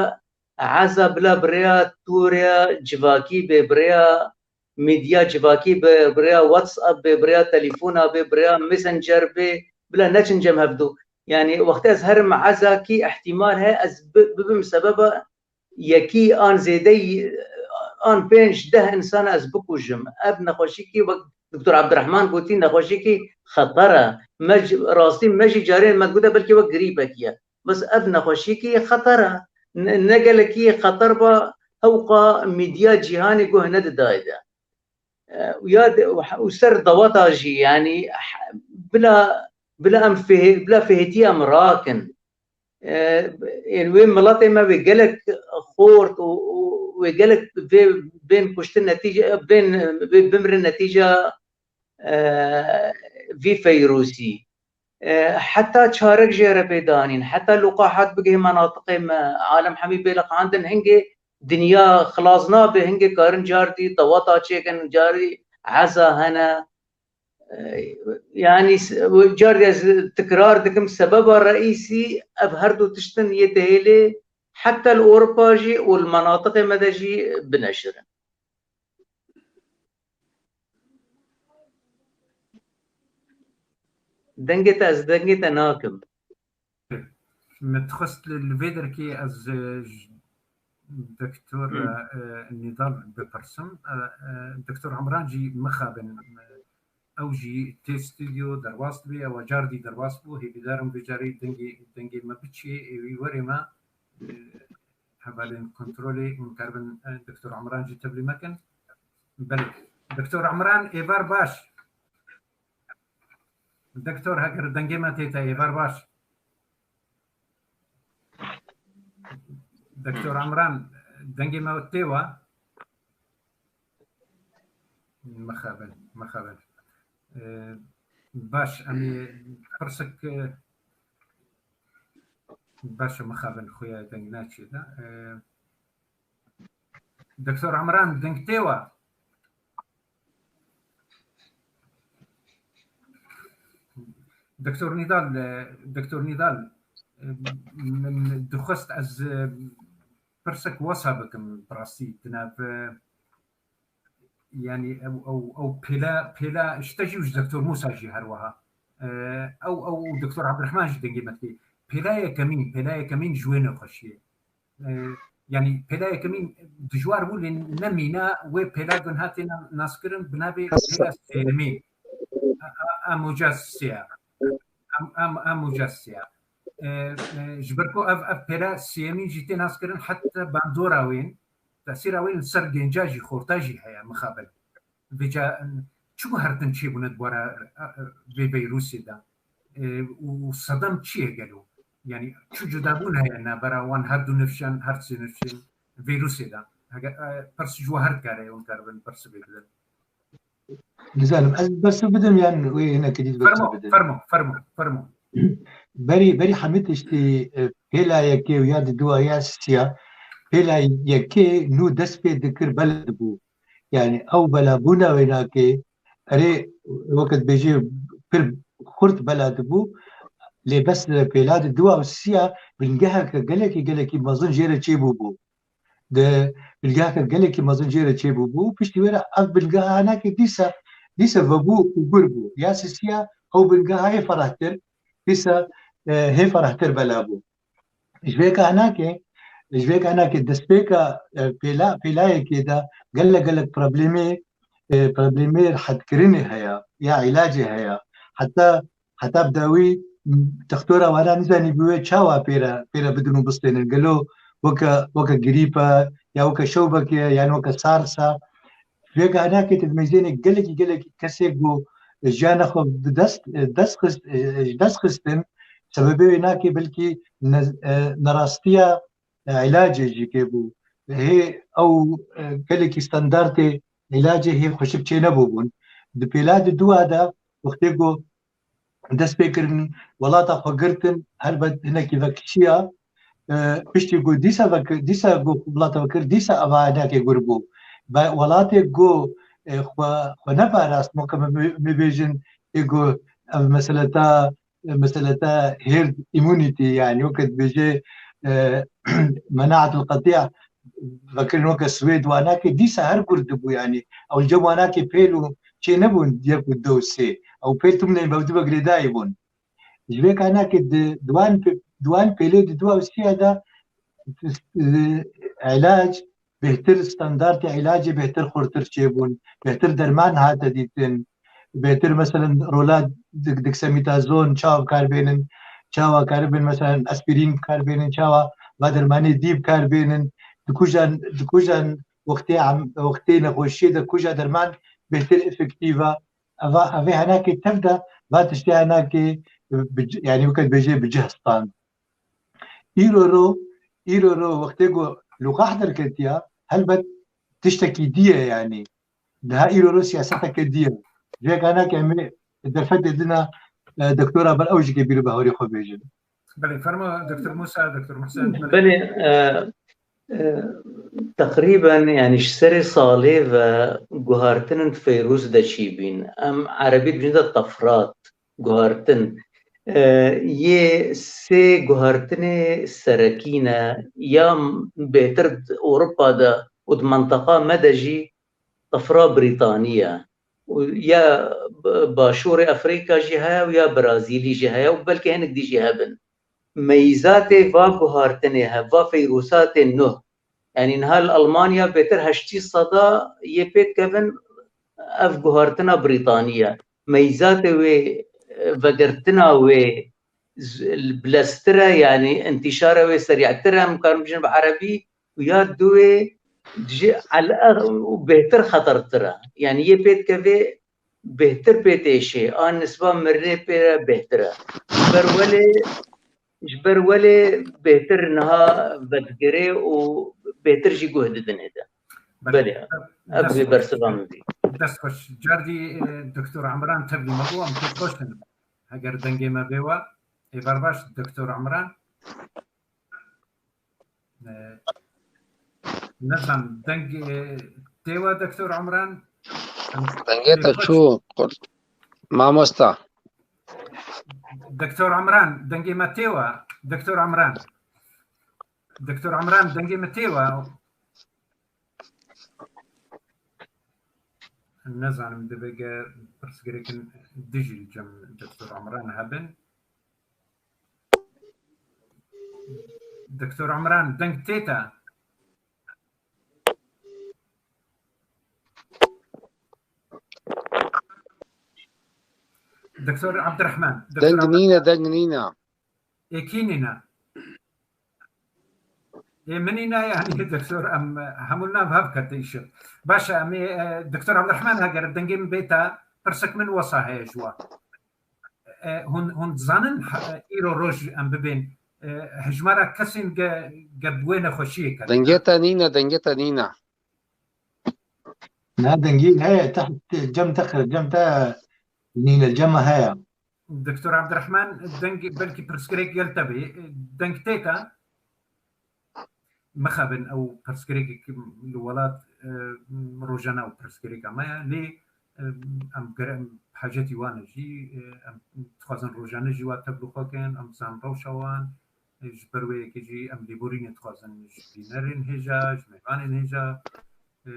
eza bila bi rêya tûrê civakî bê, bi rêya medya civakî bê, bi rêya WhatsApp bê, bi rêya telefona bê, bi rêya Messenger bê, bila neçin cem hevdû. Yani wextê ez herim ezakî, ihtimal heye ez bi-, bibim sebeba yekî an zêdeyî, an pênc deh însan ez bikujim. Ev nexweşîkî wek Doktor Abdurrahman gotî, nexweşîkî xeter e. Me ji, rastî me jî carê me gote belkî wek grîpekî ye. Bes ev nexweşîkî xeter e. Ne, ne gelekî xeter ba hewqa medya cîhanê guh nedidayê de. E, û ya de, û ser dawata jî, yani, bila, bila em fêh-, bila fêhêtî em rakin. E, ên wê miletê me wê gelek xort û, û wê gelek vê, bên kuştin netîce, bên, vê bimrin netîca, e, vî feyrûsî. E, heta çarek jê re pê danîn, heta luqahat bigihê menatiqê me, alem hemî bê liqandin, hingê dinya xilas nabe, hingê karin cardî dawata çêkin, carî eza hene. E, yani s-, car ez tikrar dikim, sebeba reîsî ev her du tiştin yê dihêlê heta li Ewropa jî û li menatiqê me de jî bineşirin. Dengê te, ez dengê te nakim. Min dixwest li, li vê derkê ez, e, j-, Doktor, Hmm. e, e, Nîdal bipirsim. E, e, Doktor Emran jî mixabin, e, ew jî tê stûdyo derbas dibe, ew car dî derbas bû. Hêvîdar im vê carî dengê, dengê me biçê, ê wî werê me, e, hevalên kontrolê hûn karibin, e, Doktor Emran jî tevlî me kin. Belê. Doktor Emran, êvar baş. Doktor, heger dengê me tê te, êvar baş. Doktor Emran, dengê me tê we? Mixabin, mixabin. Ee, baş, em ê pirsik, e, baş, mixabin, xuya deng naçê de. Ee, Doktor Emran, deng tê we? Doktor Nîdal, e, Doktor Nîdal, e, min dixwest ez, e, pirsek wesa bikim, bi rastî, di nav, e, yani ew, ew, ew pêla, pêla, ji te jî û ji Doktor Musa jî her wiha. E, ew, ew û Doktor Abdurrahman jî dengê me dikê. Pêla yekemîn, pêla yekemîn ji wê nexweşiyê. E, yani pêla yekemîn dijwar bû, lê ne mîna wê pêla gunha tê na-, naskirin, bi navê pêla sêyemîn. A, a, a moca sê ya. Em, em, em moca sê ya. E, e, ji ber ku ev, ev pêla sêyemîn jî tê naskirin, heta bandora wên, tesîra wên li ser genca jî, xorta jî heye mixabin. Vêca, çi guhertin çêbûne dibara, e, e, vê veyrûsê de? E, û sedem çi ye gelo? Yani çi cudabûn heye navbera wan her du nifşên, her sê nifşên vîrusê de? Heger, e, pirs ji we her dikare hûn karibin pirs bidin. Nizanim, ez bersiv bidim yan wê hinekî dî bersiv Fermo, bidim. Fermo, fermo, fermo. Berî, berî hemî tiştî, e, pêla yekê û ya di dua ya sisiya, pêla yekê nû dest pê dikir bela dibû. Yani ew belabûna wê nakê, erê, weke dibêjê pir xurt bela dibû, lê bes li pêla di dua û sisiya bingeheke gelekî, gelekî mezin jê re çêbûbû. Di bingeheke gelekî mezin jê re çêbûbû. Piştî wê re ev bingeh hanakê dîsa, dîsa vebû û gur bû. Ya sisiya ew bingeha hê ferahtir, dîsa, e, hê ferahtir bela bû. Ji vê hanakê, ji vê hanakê destpêka, e, pêla, pêlayekê de gelek, gelek problemê, e, problemê rihetkirinê heye, ya îlacê heye. Heta Heta bi dawî, m, textora wana nizanî bi wê çawa pê re, pê re bidin û bistênin. Gelo weke, weke grîp e, ya weke şewbek e, yan weke SARS e. Vê hanakê tu dimêzênê gelekî, gelekî kesê ku jiyana xwe bi dest, dest xist, ji dest xistin, sebebê wê nakê belkî ne-, e, nerastiya, e, îlacê jî kê bû. Hê ew, e, gelekî standartê îlacê hê xweşik çênebûbûn. Di pêla di dua de wextê ku dest pê kirin, welata xwe girtin, helbet hinekî vekişiya, e, piştî ku dîsa vek-, dîsa ku welata vekir, dîsa eva hinekê gur bû. Be-, welatê ku, e, xwe, xwe neparast, weke me, me, me bêjin, ê ku ev meseleta, meseleta herd immunity, yani weke dibêje, e, menaetul qetiya, vekirin weke Swêd wanakê dîsa her gur dibû, yani ew li cem wanakê pêl û çê nebûn yek û du û sê. Ew pêl tûmnên bevdî ve girêdayî bûn. Ji vê kanakê di, di wan pê-, di wan pêlê di dua û sê de, e, îlac bêhtir, standartê îlacê bêhtir xurtir çêbûn, bêhtir derman hate dîtin, bêhtir, meselen, rola dik-, dexamethasone çawa bi kar bênin, çawa karibin, meselen, aspirîn bi kar bênin, çawa va dermanê dî bi kar bênin, di kujan, di kujan wextê em, wextê nexweşiyê de kuja derman bêhtir efektîv e. Eva, evê henakê tev de va tiştê henakê bi, yani weke dibêje bi cih stand. Îro ro, îro ro wextê ku luqah derketiya, helbet tiştekî dî ye yani. Niha îro ro siyaseteke dî ye. Ji vê kanakê em ê derfetê dina, e, doktora ber ew jî ke bîr û bawerê xwe bêjin. Belê, fermo, Doktor Musa, Doktor Muhsen, belê. Belê, e, e, teqrîben, yani ji serê salê ve guhartinên feyrûz de çîbîn. Em erebî dibêjin de tefrat, guhartin. E, yê sê guhartinê serekî ne, ya bêhtir di Ewropa de û di menteqa me de jî tefra Brîtanî ye. Û ya b-, Başûrê Efrîka jî heye û ya Brazîlî jî heye û belkî hinek dî jî hebin. Meyzatê va guhartinê he, va feyrûsatê nuh. Yanî niha li Almanya bêtir heştî seda yê pê dikevin ev guhartina Brîtanî ye. Meyzatê wê, e, vegirtina wê z-, bileztir e, yanî întîşara wê serî'tir e, em karin bijin bi erebî, û ya duwê ji el-, û bêhtir xetertir e. Yanî yê pê dikevê bêhtir pê têşê, a nisba mirinê pê re bêhtir e. Ji ber welê, ji ber welê bêhtir niha vedigirê û bêhtir jî guh didinê de. Belê. Belê, ev Dest bê xweş. bersiva min bî. Dest xweş. Cardî, e, Doktor Emran tevlî me bû, em pêk xweş in. Heger dengê me bê we, ê berbaş, Doktor Emran. E, nezan, deng, e, tê we, Doktor Emran? Em Dengê te pêk xweş. çû, kurt. Mamosta. Doktor Emran, dengê me tê we? Doktor Emran. Doktor Emran, dengê me tê we? Nezanim, divê ge pirsgirêkin dijî li cem Doktor Emran hebin. Doktor Emran, deng tê te? Doktor Abdurrahman, Doktor Deng Abdurrahman. nîne, deng nîne. Ê kî nîne? Ê min nîne, yani, Doktor, em hemû nav hev kete îşe. Baş e, em ê, e, Doktor Abdurrahman heger dengê min bê te, pirsek min wesa heye ji we. E, hûn, hûn dizanin, ha, îro roj em bibên e, hejmara kesên ge, ge bi wê nexweşiyê kene. Dengê te nîne, dengê te nîne. Na dengî heye, te cem te xir, cem te nîne, cema heye. Doktor Abdurrahman, deng, belkî pirsgirêk gel te bê. Deng tê te? Mixabin, ew pirsgirêkek li welat, e, rojane ew pirsgirêka me ye. Lê, e, em gere, em hacetî wan e jî, e, em dixwazin rojane jî wa tevlû xwe kin, em bizan rewşa wan, e, ji ber wê yekê jî em lêborînê dixwazin ji bînerên hêja, ji mêvanên hêja. E,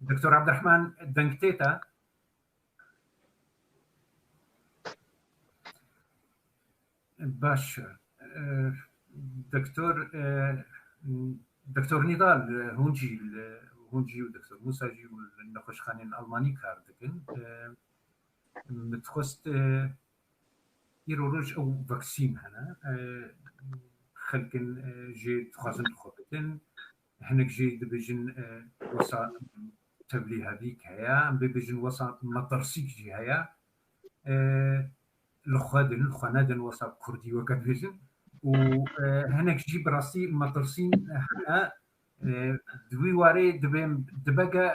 Doktor Abdurrahman, deng tê te? Baş. E, Doktor, e, Doktor Nîdal, e, hûn jî, e, hûn jî û Doktor Musa jî û li nexweşxaneyên Almanî kar dikin. E, min dixwest, e, îro roj ew vaksîn hene. E, xelkin, e, jê dixwazin xwe bidin. Hinek jî dibêjin, e, wesa tevlî hevîk heye, em bê bêjin wesa metirsîk jî heye. E, li xwe din, li xwe nedin wesa kurdî weke dibêjin. Û, e, hinek jî bi rastî metirsîn hene. E, di wî warê dibe, dibe ge,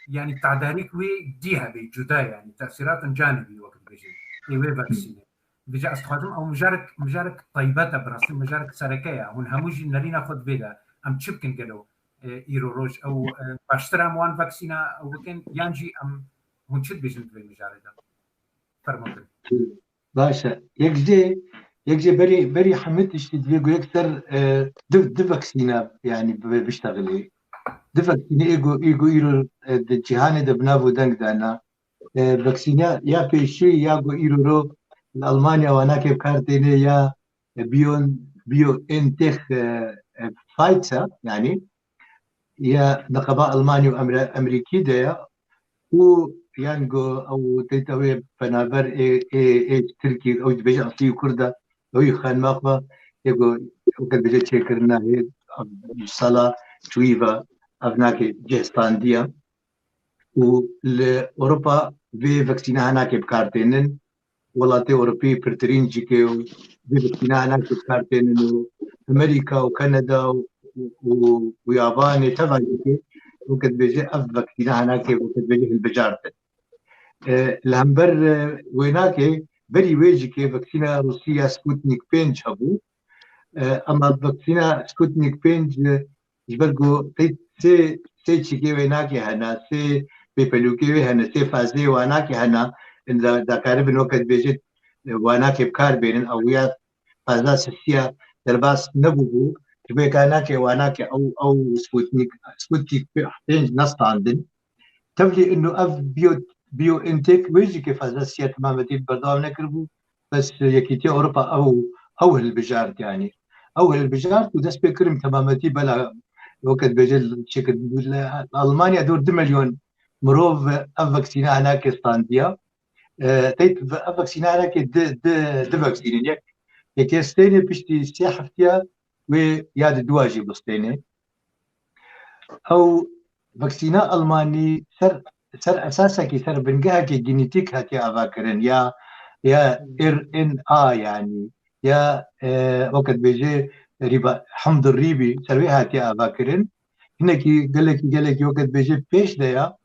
yanî tedarîk wê dî hebe, cuda yanî, tesîratin canibî weke dibêjin. Ê wê vaksînê. Vêca ez dixwazim ew mijarek, mijarek taybet e, bi rastî mijarek sereke ye. Hûn hemû jî nerîna xwe divê de. Em çi bikin gelo, e, îro roj? Ew, e, baştir em wan vaksîna ew bikin, yan jî em, hûn çi dibêjin di vê mijarê de? Fermo kin. Baş e. Yek jê, yek jê berî, berî hemî tiştî divê ku yek ser, e, du, du vaksîna, yanî, bi, biştexilî. Du vaksînê ê ku, ê ku îro, e, di cîhanê de bi nav û deng de ne. E, vaksîna ya pêşî ya ku îro ro li Almanya wanakê bi kar têne ya, e, Bion-, BioNTech, e, e, Pfizer, yanî ya niqaba Almanî û Emre-, Emerîkî de ya û yan ku ew tê tewê penaber ê, ê, ê Tirkî, ew dibêje eslî Kurd e, ew yî xanima xwe ê ku, weke dibêje çêkirina hê sala çûyî ve ev nake cih standiye. Û li Ewropa vê vaksîna hinakê bi kar tênin. Welatê Ewropî pirtirîn jî ke û vê vaksîna hinakê bi kar tênin û Amerîka û Kanada û, û, û Yabanê teva jî ke weke dibêje ev vaksîna hinakê weke dibêje hilbijartin. E, li hember, e, wênakê berî wê jî ke vaksîna Rûsî ya Sputnik pênc hebû. E, ema vaksîna Sputnik pênc, e, ji ber ku qey sê, sê çîkê wênakê hene, sê pêpelûkê wê hene, sê fazeyê wanakê hene, in da, dakaribin weke dibêje, e, wanakê bi kar bênin, ew ya faza sisiya derbas nebûbû, ji vê kanakê wanakê ew, ew Sputnik, Sputnik pênc nestandin. Tevlî ino ev bio, BioNTech wê jî ke faza sisiya temametî berdewam nekiribû, bes Yekîtiya Ewropa ew, ew hilbijart yanî. Ew hilbijart û dest pê kirin temametî bela weke dibêje çêkir li Almanya dor du milyon mirov ev vaksîna hinakê standiya. E, teyt ev vaksîna hinakê di, di, di vaksînin. Yek, yekê stênê piştî sê heftiya wê ya di dua jî bistênê. Ew vaksîna Almanî ser, ser esasekî, ser bingehekî genetîk hatiye avakirin ya, ya R N A yanî ya, e, weke dibêje rîba, hemdir rîbî ser wê hatiye avakirin. Hinekî gelekî, gelekî weke dibêje pêş de ya,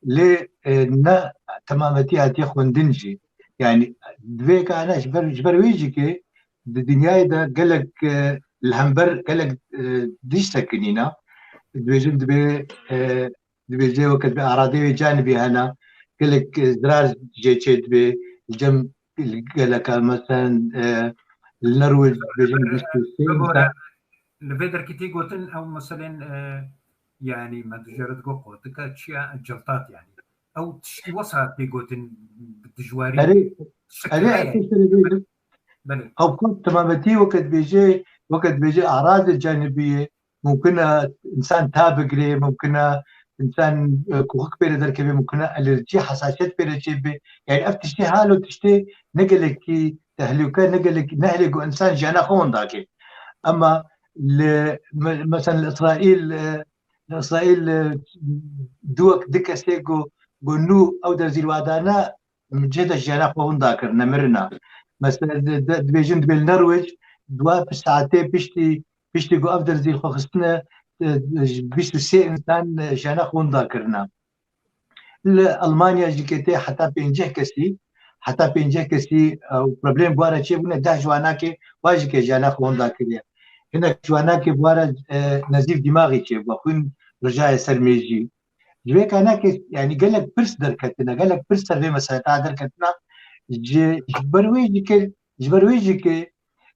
lê, e, ne temametî hatiye xwendin jî. Yanî, divê ka ne ji ber, ji ber wê jî ke di dinyayê de gelek, e, li hember gelek, e, dîş sekinîna. Dibêjin dibê, e, dibêje weke dibê aradê wê canibî hene, gelek, e, zirar jê çê dibê, li cem geleka, meselen, e, li Norwêc dibêjin bîst û sê. Bibore, li vê derketî gotin ew meselên, e, yanî me dijere digot qotika çi ye, ciltat yanî. Ew tiştî wesa tê gotin bi dijwarî. Erê, erê, ez tiştê bêjim. Belê. Ew ku temametî weke dibêje, weke dibêje arazê canibî ye, mumkin e însan ta bigire, mumkin e însan, e, kuxik pê re derkeve, mumkin e alerjî, hesasiyet pê re çêbe. Yanî ev tiştê halo tiştê ne gelekî tehlûke, ne gelekî, ne gelekî ku însan jiyana xwe winda ke. Ema li, me-, mesela li Îsraîl, e, li Îsraîl, e, duwek du kesê ku, ku nû ew derzî li wa dane, cihê de jiyana xwe winda kirine, mirine. Mesela di, di, dibêjin dibê li Norwêc dua saetê piştî, piştî ku ev derzî xwe xistine, e, bîst û sê însan, e, jiyana xwe winda kirine. Li Almanya jî ke tê heta pênceh kesî, heta pênceh kesî, e, û problem bi wara çêbûne, deh ji wanakê wa jî ke jiyana xwe winda kiriye. Hinek ji wanakê bi wara, e, nezîf dîmaxî çêbû, xwîn rijaye ser mêjî. Ji vê kanakê, yanî gelek pirs derketine, gelek pirs ser vê meseleta derketine. Ji, ji ber wê jî ke, ji ber wê jî ke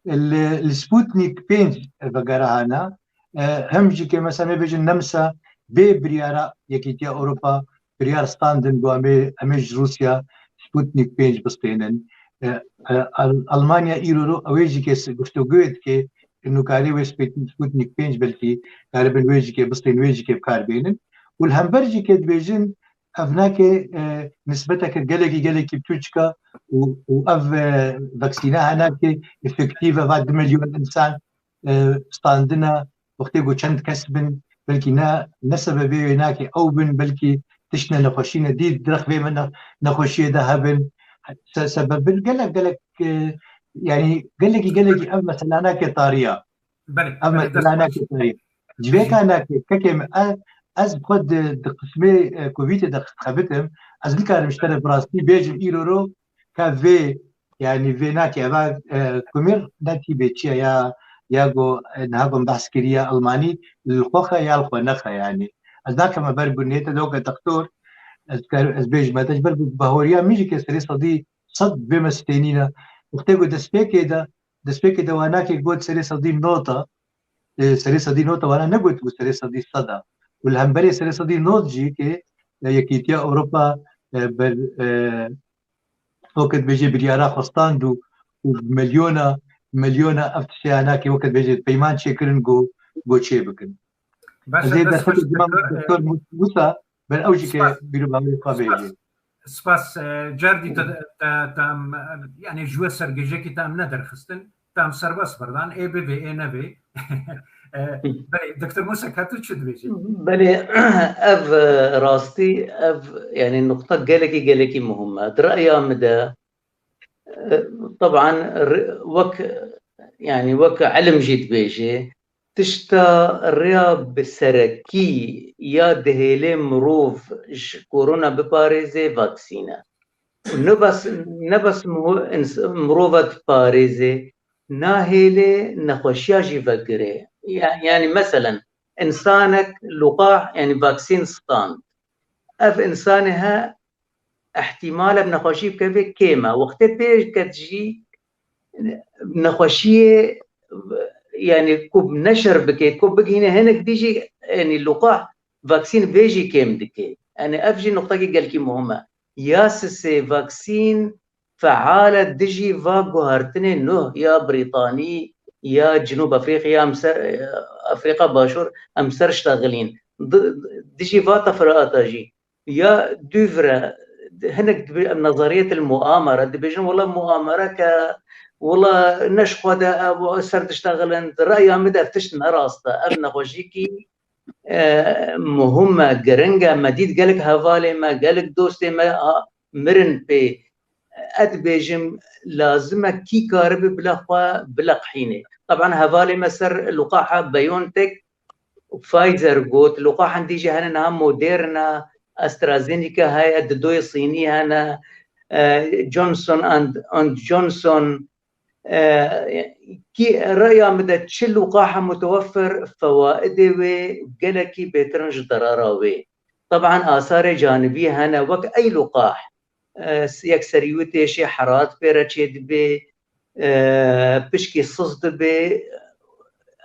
li, li Sputnik pênc vegerahana, e, hem jî ke mesela me bêjin nemsa bê biryara Yekîtiya Ewropa biryar standin ku em ê, em ê ji Rûsya Sputnik pênc bistênin. E, e, Al-, Almanya îro ro ew ê jî ke s-, guftoguyê dike, nûkarê wê Sput-, Sputnik pênc belkî karibin wê jî ke bistên, wê jî ke bi kar bênin. Û li hember jî ke dibêjin, ev nake, e, nisbeteke gelekî, gelekî biçûçik e û, û ev, e, vaksîne henake efektîf e, va du milyon însan, e, standine, wextê ku çend kes bin, belkî ne, ne sebebê wê nake ew bin, belkî tiştine nexweşî ne dî, direxvê me ne-, nexweşiyê de hebin. Se-, sebebin gelek, gelek, e, yanî gelekî, gelekî ev mesela nake tariya. Belê, Ev belê, mesela dest nake tariya. Ji vê ka nake, kekê min, e, ez xwe di, di qismê, e, Covidê de xebitim, ez nikarim ji te re bi rastî bêjim îro ro ka vê, yanî vê nake, eva, e, kumir ne tîbê çi ye ya, ya go, e, niha go behs kiriye Almanî, li xwe xe ya li xwe nexe yanî. Ez nakeme ber gundê te doke doktor, ez ker-, ez bêjime te ji ber ku bahoriya min jî ke serê sedî sed bê me stênîne. Wextê ku destpêkê de, destpêkê de wanakê got serê sedî nota, e, serê sedî nota wana negot ku serê sedî seda. Û li hemberê serê sedî not jî ke, e, Yekîtiya Ewropa, e, ber, e, weke dibêje biryara xwe stand û, û milyona, milyona ev tişteya nake weke dibêje peyman çêkirin ku, ku çê bikin. Baş Ez ê e, dest derfetê xweş, dima doktor, e, Doktor Musa, ber ew jî ke spas. Bîr û bawerê xwe bêjê. Spas. Spas, e, cardî te, te, te em, e, yanî ji we sergêjekî te em nederxistin. Te em serbest berdan, ê bivê, ê nevê. E, belê, Doktor Musa, ka tu çi dibêjî? Belê, ev, e, rastî, ev, yanî nuqta gelekî, gelekî muhim e. Di reya min de, e, teban, ri-, wek, yanî wek ilim jî dibêje, tişta rêya bi serekî ya dihêlê mirov ji korona biparêze vaksîn e. Û ne bes, ne bes miho-, ins-, mirova diparêze, nahêlê nexweşiya jî vegire. Ya-, yanî meselen, însanek luqah, yanî vaksîn stand. Ev însanê he, ihtimal e bi nexweşî bikeve kêm e. Wextê pê ket jî nexweşiyê, yanî ku neşir bike, ku bigihîne hinek dî jî, yanî luqah vaksîn vê jî kêm dike. Yanî ev jî nuqtekî gelkî muhim e. Ya sisê vaksîn feal e dijî va guhertinê nuh ya Brîtanî, ya Cinûb Efrîqya, em ser, Efrîqa Başûr, em ser ştexilîn. Di-, dijî va teferata jî. Ya dûvre, hinek dibe-, em nezariyetil muamere, dibêjin, wela muamere ke, wela ne ji xwe de, e, ser diştexilin, di reya min de ev tişt ne rast e. Ev nexweşîkî, e, muhim e, giring e. Me dît gelek hevalê me, gelek dostê me, a, mirin pê. Ez dibêjim, lazim e kî karibe bila xwe bileqhîne. Teban hevalê me ser luqaha BioNTech, Pfizer got, luqahan dî jî hene niha Moderna, AstraZeneca heye, didoyê Sînî hene, e, Johnson and, and Johnson, e, kî reya min de çi luqaha mutewefir, fewaidê wê gelekî bêtir in ji derara wê. Teban asarê canibî hene, wek ey luqah, e, yek serî wê têşê herat pê re çê dibe, e, pişkî siz dibe.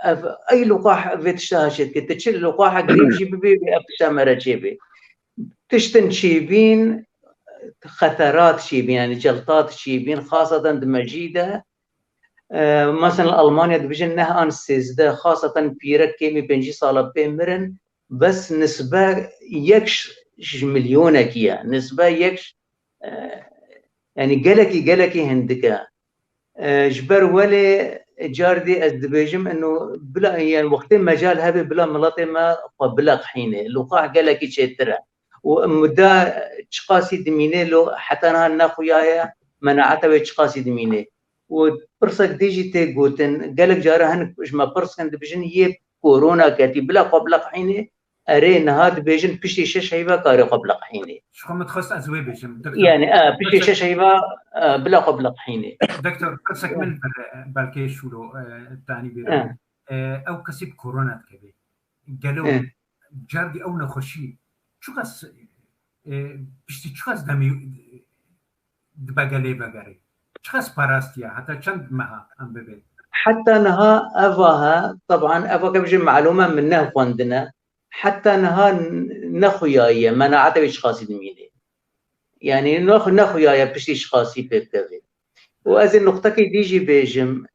Ev, ey luqah vê tişta haşê dike. Tu çi luqaha girîng jî bibe, wê ev tişta me re çê be. Tiştin çêbîn, xeterat çêbîn, yanî celtat çêbîn, xaseten di mejî de. E, mesela Almanya dibêjin neh an sêzdeh, xaseten pîrek kêmî pêncî sala pê mirin, bes nisbe yek ş-, ji milyonekî ye. Nisbe yek ş-, e, yanî gelekî, gelekî hindik e. E, ji ber welê cardî ez dibêjim, eno bila, yani wextê mecal hebe bila miletê me xwe bileqhîne. Luqah gelekî çêtir e. Û muda çiqasî dimîne lo heta niha nexuyaye, menaeta wê çiqasî dimîne. û pirsek dî jî tê gotin, gelek cara hin ji me pirs kin dibêjin yê korona ketî bila xwe biliqehînê, erê niha dibêjin piştî şeş heyva karê xwe biliqehînê. Ji xwe min dixwest ez wê bêjim. Doktor, yani, e, piştî şeş heyva, e, bila xwe biliqehînê. Doktor, pirsek min belkê şûlo, e, tanî bêra. E, ew kesî bi korona dikeve. Gelo, e, cardî ew nexweşî çiqas, e, piştî çiqas demî dibe gelê vegerê? Çiqas parastiye? Heta çend meha em bibê? Heta niha eva he, teban eva ke bijê malûme min nexwendine. Heta niha n-, nexuyayiye, menaeta wê çiqasî dimîne. Yani nexu-, nexuyayiye piştî çiqasî pê bikeve. Û ez ê nuqtekê dî jî bêjim,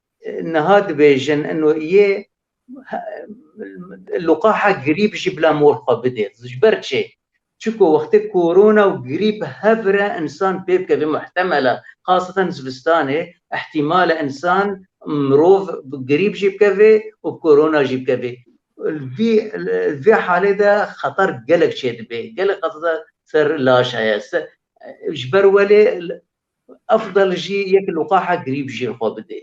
niha dibêjin, ino yê luqaha grîp jî bila mor xwe bidê. Ji ber çi? Çiko wextê korona û grîp hev re insan pê bikeve, muhtemel e, xaseten zivistanê, ihtimal e insan, mirov bi grîp jî bikeve û bi korona jî bikeve. Li vî, li vê halê de xeter gelek çêdibe. Gelek xeter ser laş heye. Se-, ji ber welê efdel jî yek luqaha grîp jî xwe bidê.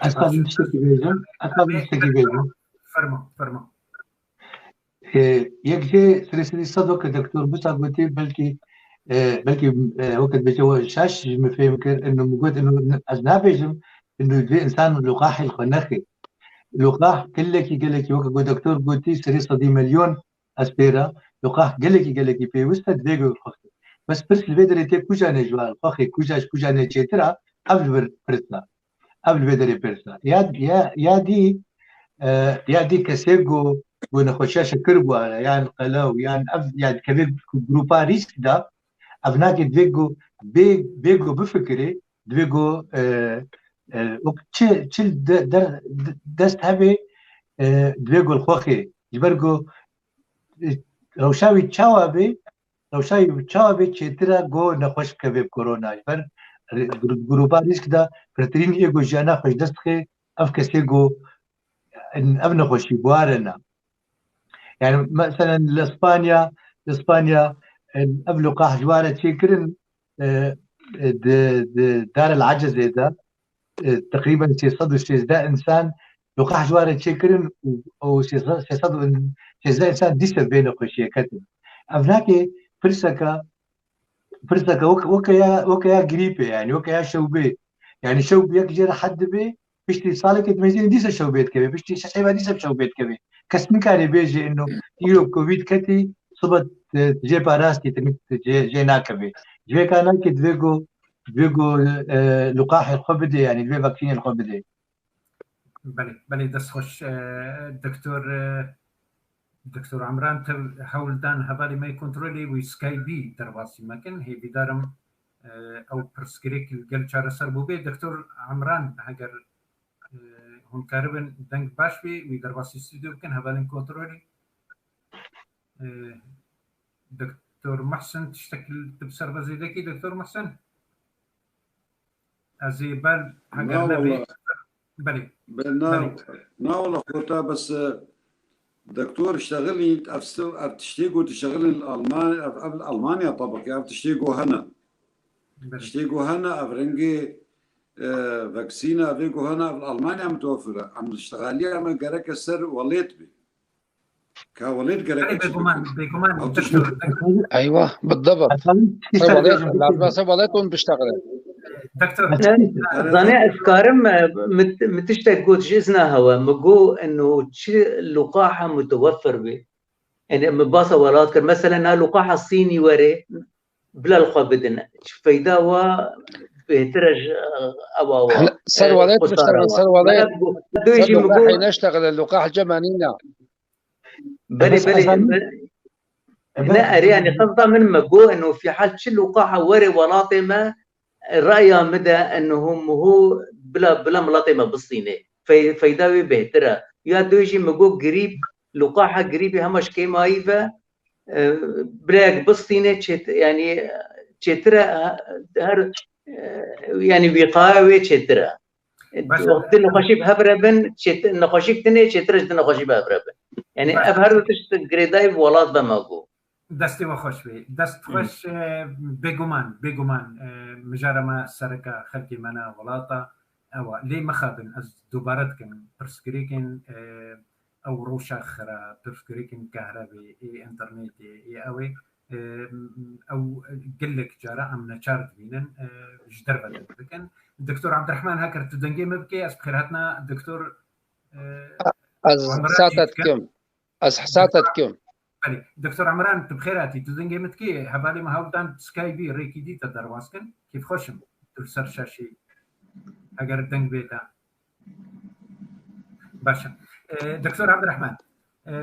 Ez xwazim tiştekî bêjim. Ez xwazim tiştekî bêjim. Fermo, fermo. E, yek jê serê serî sed weke doktor Musa gotî, belkî, e, belkî, e, weke dibêje we şaş ji min fêm kir, ino min got, ino ez nabêjim, ino vê insan luqahê li xwe nexê. Luqah gelekî, gelekî, weke ku doktor gotî, serê sedî milyon ez pê re, luqah gelekî, gelekî pêwist e, divê ku xwe. Bes pirs li vê derê tê kujanê ji we xwe xê, kuja ji kujanê çêtir e, ev li vir pirs e. Ev li vê derê pirs e. Ya, ya, ya dî, e, ya dî kesê ku, ku nexweşiya şekir bû, yan qelew, yan ev, ya dikeve ku grupa rîsk de, ev nake divê ku bê, bê ku bifikirê, divê ku, e, e, wek çi, çi de, der, dest hebe, e, divê ku li xwe xê. Ji ber ku, e, rewşa wî çawa bê, rewşa wî çawa bê çêtir e ku nexweş bikeve bi korona. Ji ber ri-, gru-, grupa rîsk de pirtirîn ê ku jiyana xwe ji dest dixe, ev kesê ku ev nexweşî bi war e ne. Yani, meselen, li Spanya, li Spanya, e, ev luqah ji war e çêkirin, e, e, di, di Dar el Acizê de, e, teqrîben sê sed û sêzdeh insan luqah ji war e çêkirin û, û sê sed, sê sed û sêzdeh insan dîsa vê nexweşiyê ketin. Ev nake pirseke, pirseke wek-, weke ya, weke ya grîpê, yani weke ya şewbê. Yani şewb yek jê rehet dibe, piştî salekê dimêzîne dîsa şewbê dikeve, piştî şeş heyva dîsa şewbê dikeve. Kes nikare bêje ino îro covid ketî, sibe, e, jê parastî, tinik jê, jê nakeve. Ji vê ka nake divê ku, divê ku, e, luqahê xwe bide, yani divê vaksînê li xwe bide. Belê, belê, dest xweş, e, doktor, e, doktor Emran, te hewl dan hevalê me kontrolê wî Skypeî derbasî me kin. Hêvîdar im, e, ew pirsgirêk li gel çareser bûbe. Doktor Emran, heger, e, hûn karibin deng baş bê, wî derbasî stûdyo bikin, hevalên kontrolê. E, doktor Muhsin, tiştek li, tu bi ser ve zêde kî, doktor Muhsin? Ez ê ber, heger Na nebê, wala. Belê. Be, na, Belê. Na wala xorta bes, e, doktor şexilîn, ev sti-, ev tiştê ku dişexilin li Alman-, ev, ev li Almanya tabiq, ev tiştê ku hene. Belê. Tiştê ku hene, ev rengê, e, vaksîna vê ku hene, ev li Almanya mutewefir e. Em li şexaliya me gereke ser welêt bê. Ka welêt gerek Belê, bêguman, bêguman, Ew doktor, tişt- Eywa, بالضبط. Ser welêt, lazim e ser welêt hûn biştexilin. Doktor. Zanê ez karim, e, mi, mi tiştek got ji izna hewe, mi got eno çi luqaha mutewefir bê. Yani mi basa welat kir. Mesela na luqaha Sînî were, bila li xwe bidin. Çi feyda wa bêhtir e ji, e, ewa wa. Ser welêt biştexilin, ser welêt. Ser luqahê neştexilin, luqah cema nîne. Belê, belê. Ne, erê, yani, qesda min me got, eno, fîhal çi luqaha were welatê me, raya min de, eno, hû, hû, bila, bila miletê me bistîne. Fey-, feyda wê bêhtir e. Ya dû jî me got, grîp, luqaha grîpê hema ji kêmayî ve, e, bila yek bistîne, çêt-, yani, çêtir e, her, e, yani, wîqaya wê çêtir e. Baş e. Wextê nexweşî bi hev re bin, çêtir, nexweşîk tune çêtir e ji di nexweşî bi hev re bin. Yani ev her du tişt girêdayî bi welat ve me got. Destê we xweş be. Dest xweş, e, bêguman, bêguman, e, mijara me sereke xelkê me ne welata. Ewa, lê mixabin, ez dubare dikim. Pirsgirêkên, e, ew rewşa xira, pirsgirêkên kahrebê, ê internetê, ê ew ê, e, ew gelek cara em neçar dibînin, e, ji derve de bikin. Doktor Abdurrahman Haker, tu dengê min bikê, ez bi xêrhatina Doktor, e, Ez Amran hisa jî te dikim. dikim. Ez hisa te dikim. Belê. Doktor Emran, tu bi xêr hatî. Tu dengê min dikî, hevalê me hewldan Skypeî rêkî dî te derbas kin. Kêfxweş im tu li ser şaşî, eger deng bê te. Baş e. E, Doktor Abdurrahman, e,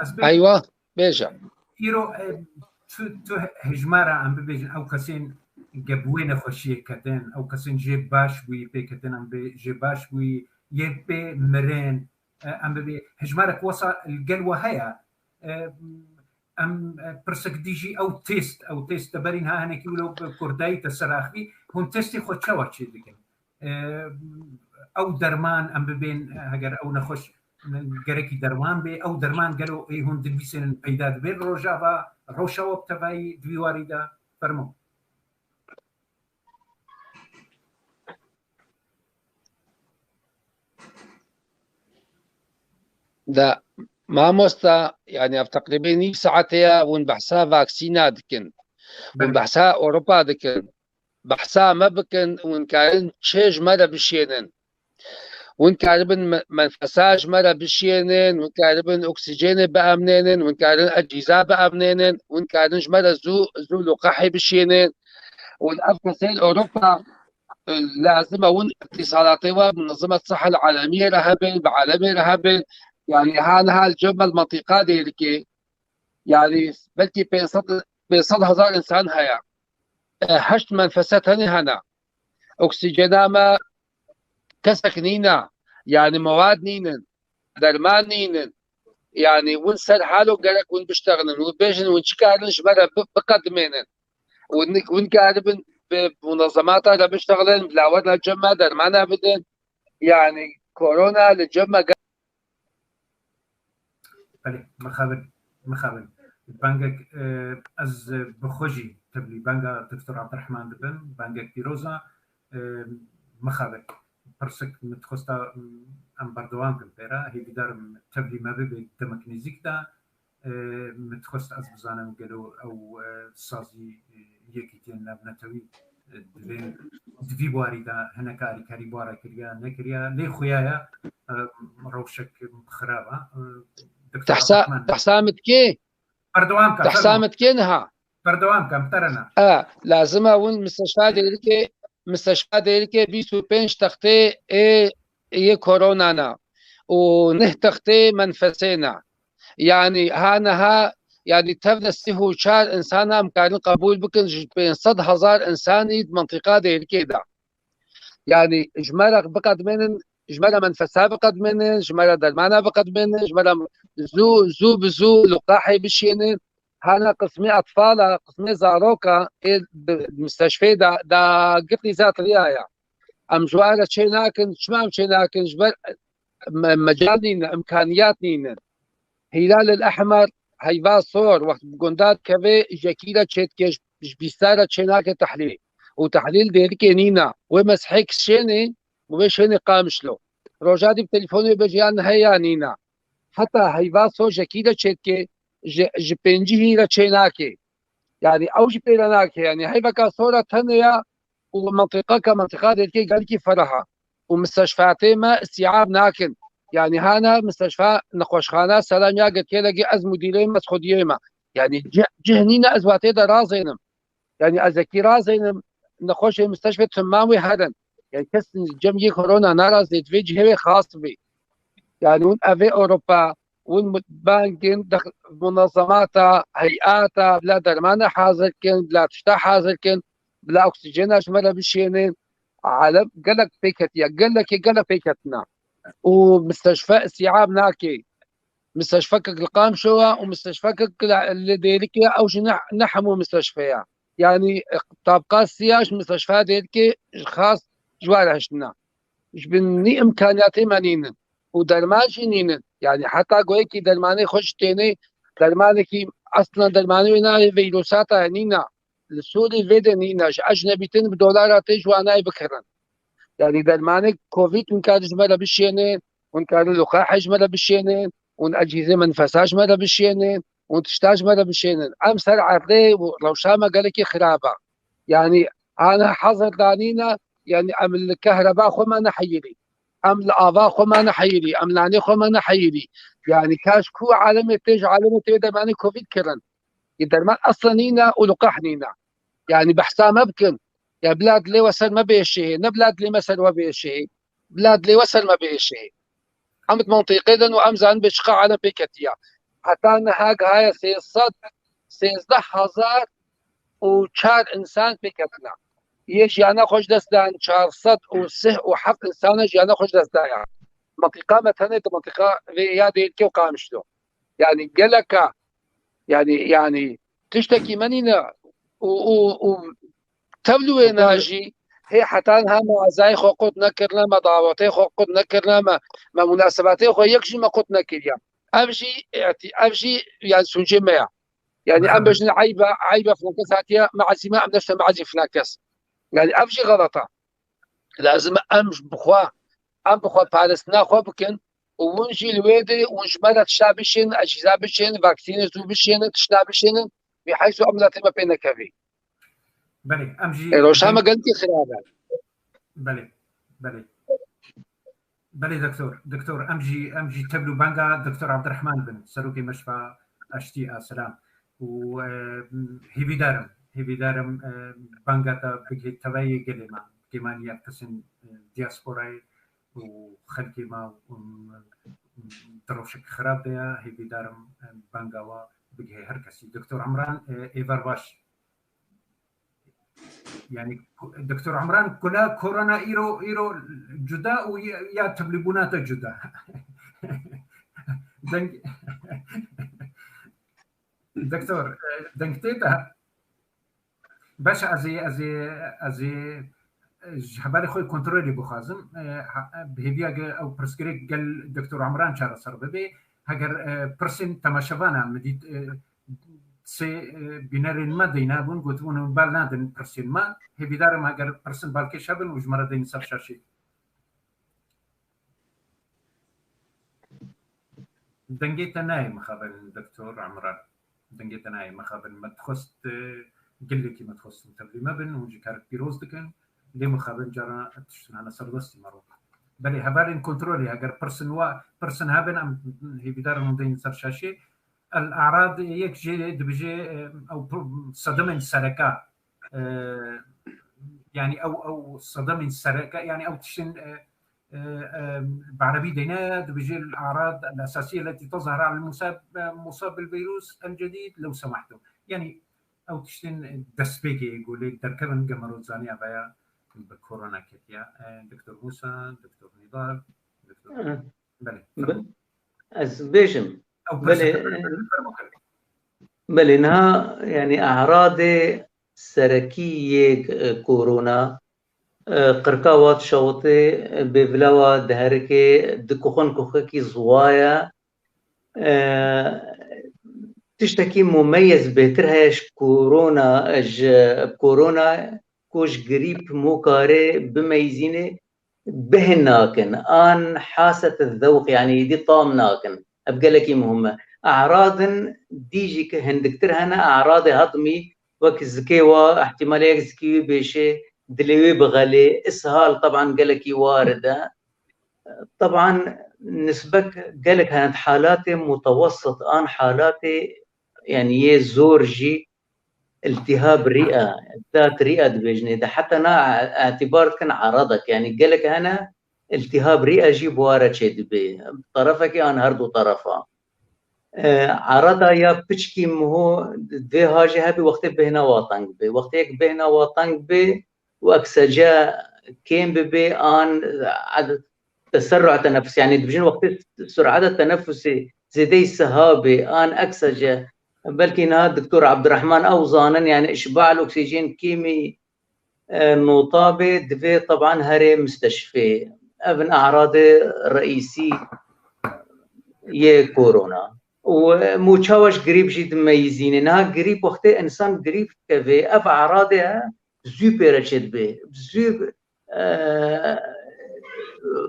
ez bê Eywa, bêje. Îro, e, tu, tu hejmara em bibêjin, ew kesên ge bi wê nexweşiyê ketin, ew kesên jê baş bûyî pê ketin, em bê jê baş bûyî, yên pê mirin, e, em bibê hejmarek wesa li gel we heye. E, em, e, pirsek dî jî ew test, ew test te berî niha hinekî wilo bi kurdayî te ser axivî, hûn testê xwe çawa çêdikin? E, ew derman em bibên, e, heger ew nexweş gerekî derman bê, ew derman gelo ê hûn dinivîsênin peyda dibê li Rojava, rewşa we bi tevayî di vî warî de? Fermo. Da, mamosta, yani ev teqrîbê nîv saetê ye, hûn behsa vaksîna dikin. Hûn Belê. behsa Ewropa dikin. Behsa me bikin, hûn karin çi ji me re bişênin. Hûn karibin me-, menfesa ji me re bişênin, hûn karibin oksîjenê biemnênin, hûn karin ecîza biemnênin, hûn karin ji me re zû, zû liqehê bişênin. Hûn ev kesên Ewropa, e, lazim e hûn îtîsalatê we bi Munezzemet Sihhel Alemiyê re hebin, bi alemê re hebin. Yani ha niha li cem me li mintîqa Dêrikê, yani belkî pênc sed, pênc sed hezar însan heye. E, heşt menfese tenê hene. Oksîjena me kesek nîne. Yani mewad nînin. Derman nînin. Yani hûn ser halo gerek hûn biştexilin. Hûn bêjin hûn çi karin ji me re bi-, biqedimênin. Hûn, hûn karibin bi munezemata re biştexilin, bila we re cem me dermana bidin. Yani korona li cem me Belê, mixabin, mixabin. Bangek, e, ez bi xwe jî tevlî banga Doktor Abdurrahman dibim, bangek pîroz e, e, mixabin. Pirsek min dixwesta, em berdewam kin pê re, hêvîdar im tevlî me bibe demek nêzîk de, e, min dixwest ez bizanim gelo ew, e, sazî, e, yekîtiyên navnetewî, e, divê, di vî warî de hineke alîkarî bi we re kiriye, nekiriye, lê xuya ye, e, rewşek xirab e. E, Doktor Te hisa, Abdurrahman. te hisa min dikê? Berdewam ke, Te hisa fermo. min dikê niha? Berdewam ke, em te re ne. E, lazim e hûn misteşfa Dêrikê, misteşfa Dêrikê bîst û pênc textê ê, yê korona ne. Û neh textê menfesê ne. Yani ha niha, yani tevne sih û çar insana em karin qebûl bikin ji pênc sed hezar insanî di mintîqa Dêrikê de. Yani ji me re biqedimênin, ji me re menfesa biqedimênin, ji me re dermana biqedimênin, ji me re zû, zû bi zû liqahê bişênin. Hana qismê etfala, qismê zaroka ê di, di misteşfê de, da girtî zatiriya ya. Em ji we re çê nakin, çima em çê nakin? Ji ber me-, mecal nîne, imkaniyat nîne. Hîlal el Ehmer, heyva sor, wext bi gunda dikeve, jekî re çêdike, ji, ji bîsta re çênake tehlîl. Û tehlîl Dêrikê nîna. Wê mezhê kişênê, wê şênê Qamişlo. Roja dî bi telefonê bêje yan heye ya nîna. Heta heyva sor jekî re çêdike, ji, ji pêncî hî re çênake. Yani ew jî pê re nake. Yani heyveka sor e tenê ya, û mintîqeke, mintîqa Dêrikê gelkî ferah e. Û misteşfeatê me îstîab nakin. Yani hana misteşfa nexweşxana Selam ya Girkêlegî ez mudîrê me, ez xwediyê me. Yani cih, cih nîne ez watê de razênim. Yani ez yekî razênim, nexweşê misteşfê timam wê herin. Yani kes cem yê korona narazê, divê cihê wê xas bê. Yani hûn evê Ewropa, hûn mut-, bangin dex-, munezemata, heyata, bila dermana hazir kin, bila tişta hazir kin, bila oksîjena ji me re bişênin. Alem gelek pê ketiye, gelekê gelek pê ketina. Û misteşfe îstîab nake. Misteşfekek li Qamişlo ye û misteşfekek li, li Dêrikê ye, ew jî ne, ne hemû misteşfe ye. Yani, e, tabqa sî ya ji misteşfa Dêrikê ji xas ji we re hiştina. Ji bin nî imkaniyatê me nînin. Û derman jî nînin. Yani heta goyekî dermanê xwe ji tênê Dermanekî, eslen dermanê wê nayê vîrusata nîna. Li Sûrî vê de nîna. Ji ecnebî tên bi dolara tê ji wan nayê bikirin. Yanî dermanê Covid hûn karin ji me re bişênin, hûn karin liqahê ji me re bişênin, hûn ecîzê menfesa ji me re bişênin, hûn tişta ji me re bişênin. Em ser erdê û rewşa me gelekî xirab e. Yanî ana hezir danîne, yanî em li kehreba xwe me neheyirî. Em li ava xwe me neheyirî, em nanê xwe me neheyirî. Yanî kaş ku alemê tê ji alemê tê dermanê Covid kirin. Yê derman eslen nîne û liqah nîne. Yanî behsa me bikin. Ya bila dilê we ser me bêşê, ne bila dilê me ser we bêşê. Bila dilê we ser me bêşê. Em di mentiqê de ne û em zanin bê çiqa alem pê ketiya. Heta niha gihaye sê sed sêzdeh hezar û çar insan pê ketine. Yê jiyana xwe ji dest dan, çar sed û sih û heft insana jiyana xwe ji dest daya. Mentiqa me tenê di mentiqa vê ya Dêrikê û Qamişlo. Yanî geleka, yanî, yanî tiştekî me nîne û, û, û tevlû wê najî hê heta niha me ezayê xwe qut nekirine, me dawetê xwe qut nekirine, me, me munasebatê xwe yek jî me qut nekiriye. Ev jî, ev jî, yanî sûncê me ye. Yanî em bêjin eyb e, eyb e filan kes hatiye meezî me, em neşte meezî filan kes. Yanî ev jî xelet e. Lazim e em ji bi xwe, em bi xwe parastina xwe bikin û hûn jî li wê derê hûn ji me re tişta bişên, ecîza bişên, vaksînê zû bişênin, tişta bişênin, wî heyso em miletê me pê nekevî. Belê, em jî Ê, rewşa me gelkî xirab e. Belê, belê. Belê doktor, doktor, em jî, em jî tevlû banga doktor Abdurrahman bin, serokê Meşfa Aştî a Selam. Û, e, hêvîdar im, hêvîdar im, e, banga te bigihê tevayê gelê me, kêmaniya kesên, e, diasporayê û xelkê me, û, e, di rewşek xirab de ye, hêvîdar im, e, banga we bigihê her kesî. Doktor Emran, e, êvar baş. Yani, doktor Emran, kula korona îro, îro cuda û ya, ya tevlîbûna te cuda. Deng-, doktor, e, deng tê te? Baş, ez ê, ez ê, ez ê, e, ji hevalê xwe kontrolê bixwazim. E, ha, bi hêviya ge-, ew pirsgirêk gel doktor Emran çareser bibe. Heger, e, pirsên temaşevana min dît, e, sê, e, bînerên me deyna bûn, gotibûn hûn bal nadin pirsên me. Hêvîdar im heger pirsin balkêş hebin û ji me re deynin ser şaşê. Dengê te nayê mixabin, doktor Emran. Dengê te nayê mixabin. Me dixwest, e, gelekî me dixwest hûn tevlî me bin, hûn jî karek pîroz dikin. Lê mixabin cara tiştin hene ser destî me rû. Belê, hevalên kontrolê, heger pirsin wa, pirsin hebin, em hêvîdar in hûn deynin ser şaşê. El-Arad yek jê dibêje, e, ew pro-, sedemên sereka, e, yani ew, ew sedemên sereka, yani ew tiştên, e, e, e, bi erebî deyne, dibêje El-Arad el-Esasiye leti tezhara el-Musa-, e, Musa bil-Vîrus el-Cedîd lew semahtum. Yani ew tiştên destpêkê ku lê derkevin, gemero zaniya veya bi korona ketiya. E, Doktor Musa, Doktor Nîdar, Doktor Hı. Belê, Be-, fermo. Ez bêjim. Ew Belê, pirsgirêk, fermo. Belê, niha, yani, ehradê serekî yê, e, korona, e, qirka wa dişewitê, e, bêvila wa diherikê, dikuxin kuxekî ziwa ye. E, tiştekî mumeyez bêtir heye ji korona, ji korona ku ji grîp mû kare bimeyzîne, bih nakin, an haset zewq, yani êdî tam nakin. Ev gelekî muhim e. E'rad in dî jî ki hindiktir hene, e'radê hedmî, wek zikê wa, ihtimalê yek zikî wî bêşê, dilê wî bixelê, ishal, teban gelekî warid e. Teban nisbek gelek hene, halatê mutewessit an halatê, yani yê zor jî, iltihab rî'a, dat rî'a dibêjinê de, heta na etibar dikin e'radak, yani gelek hene iltihab rî'a jî bi wa re çêdibe, terefekê an her du terefa. E, e'rada ya piçkî miho divê ha jî hebî wextê bêhna wa teng be. Wextê yek bêhna wa teng be û eksece kêm bibe an ed-, teserru'a tenefus, yani dibêjin wextê sur'eta tenefusê zêdeyî siha bê an eksece, belkî niha Doktor Abdurrahman ew zanin, yani işba'l oksîjen kêmî, e, nota bê, divê teban herê misteşfê. Ev in e'radê reîsî yê korona. û, e, mû çawa ji grîp jî dimeyîzîne. Niha grîp wextê însan grîp dikeve, ev eradê zû pê re çêdibe. Zû, e,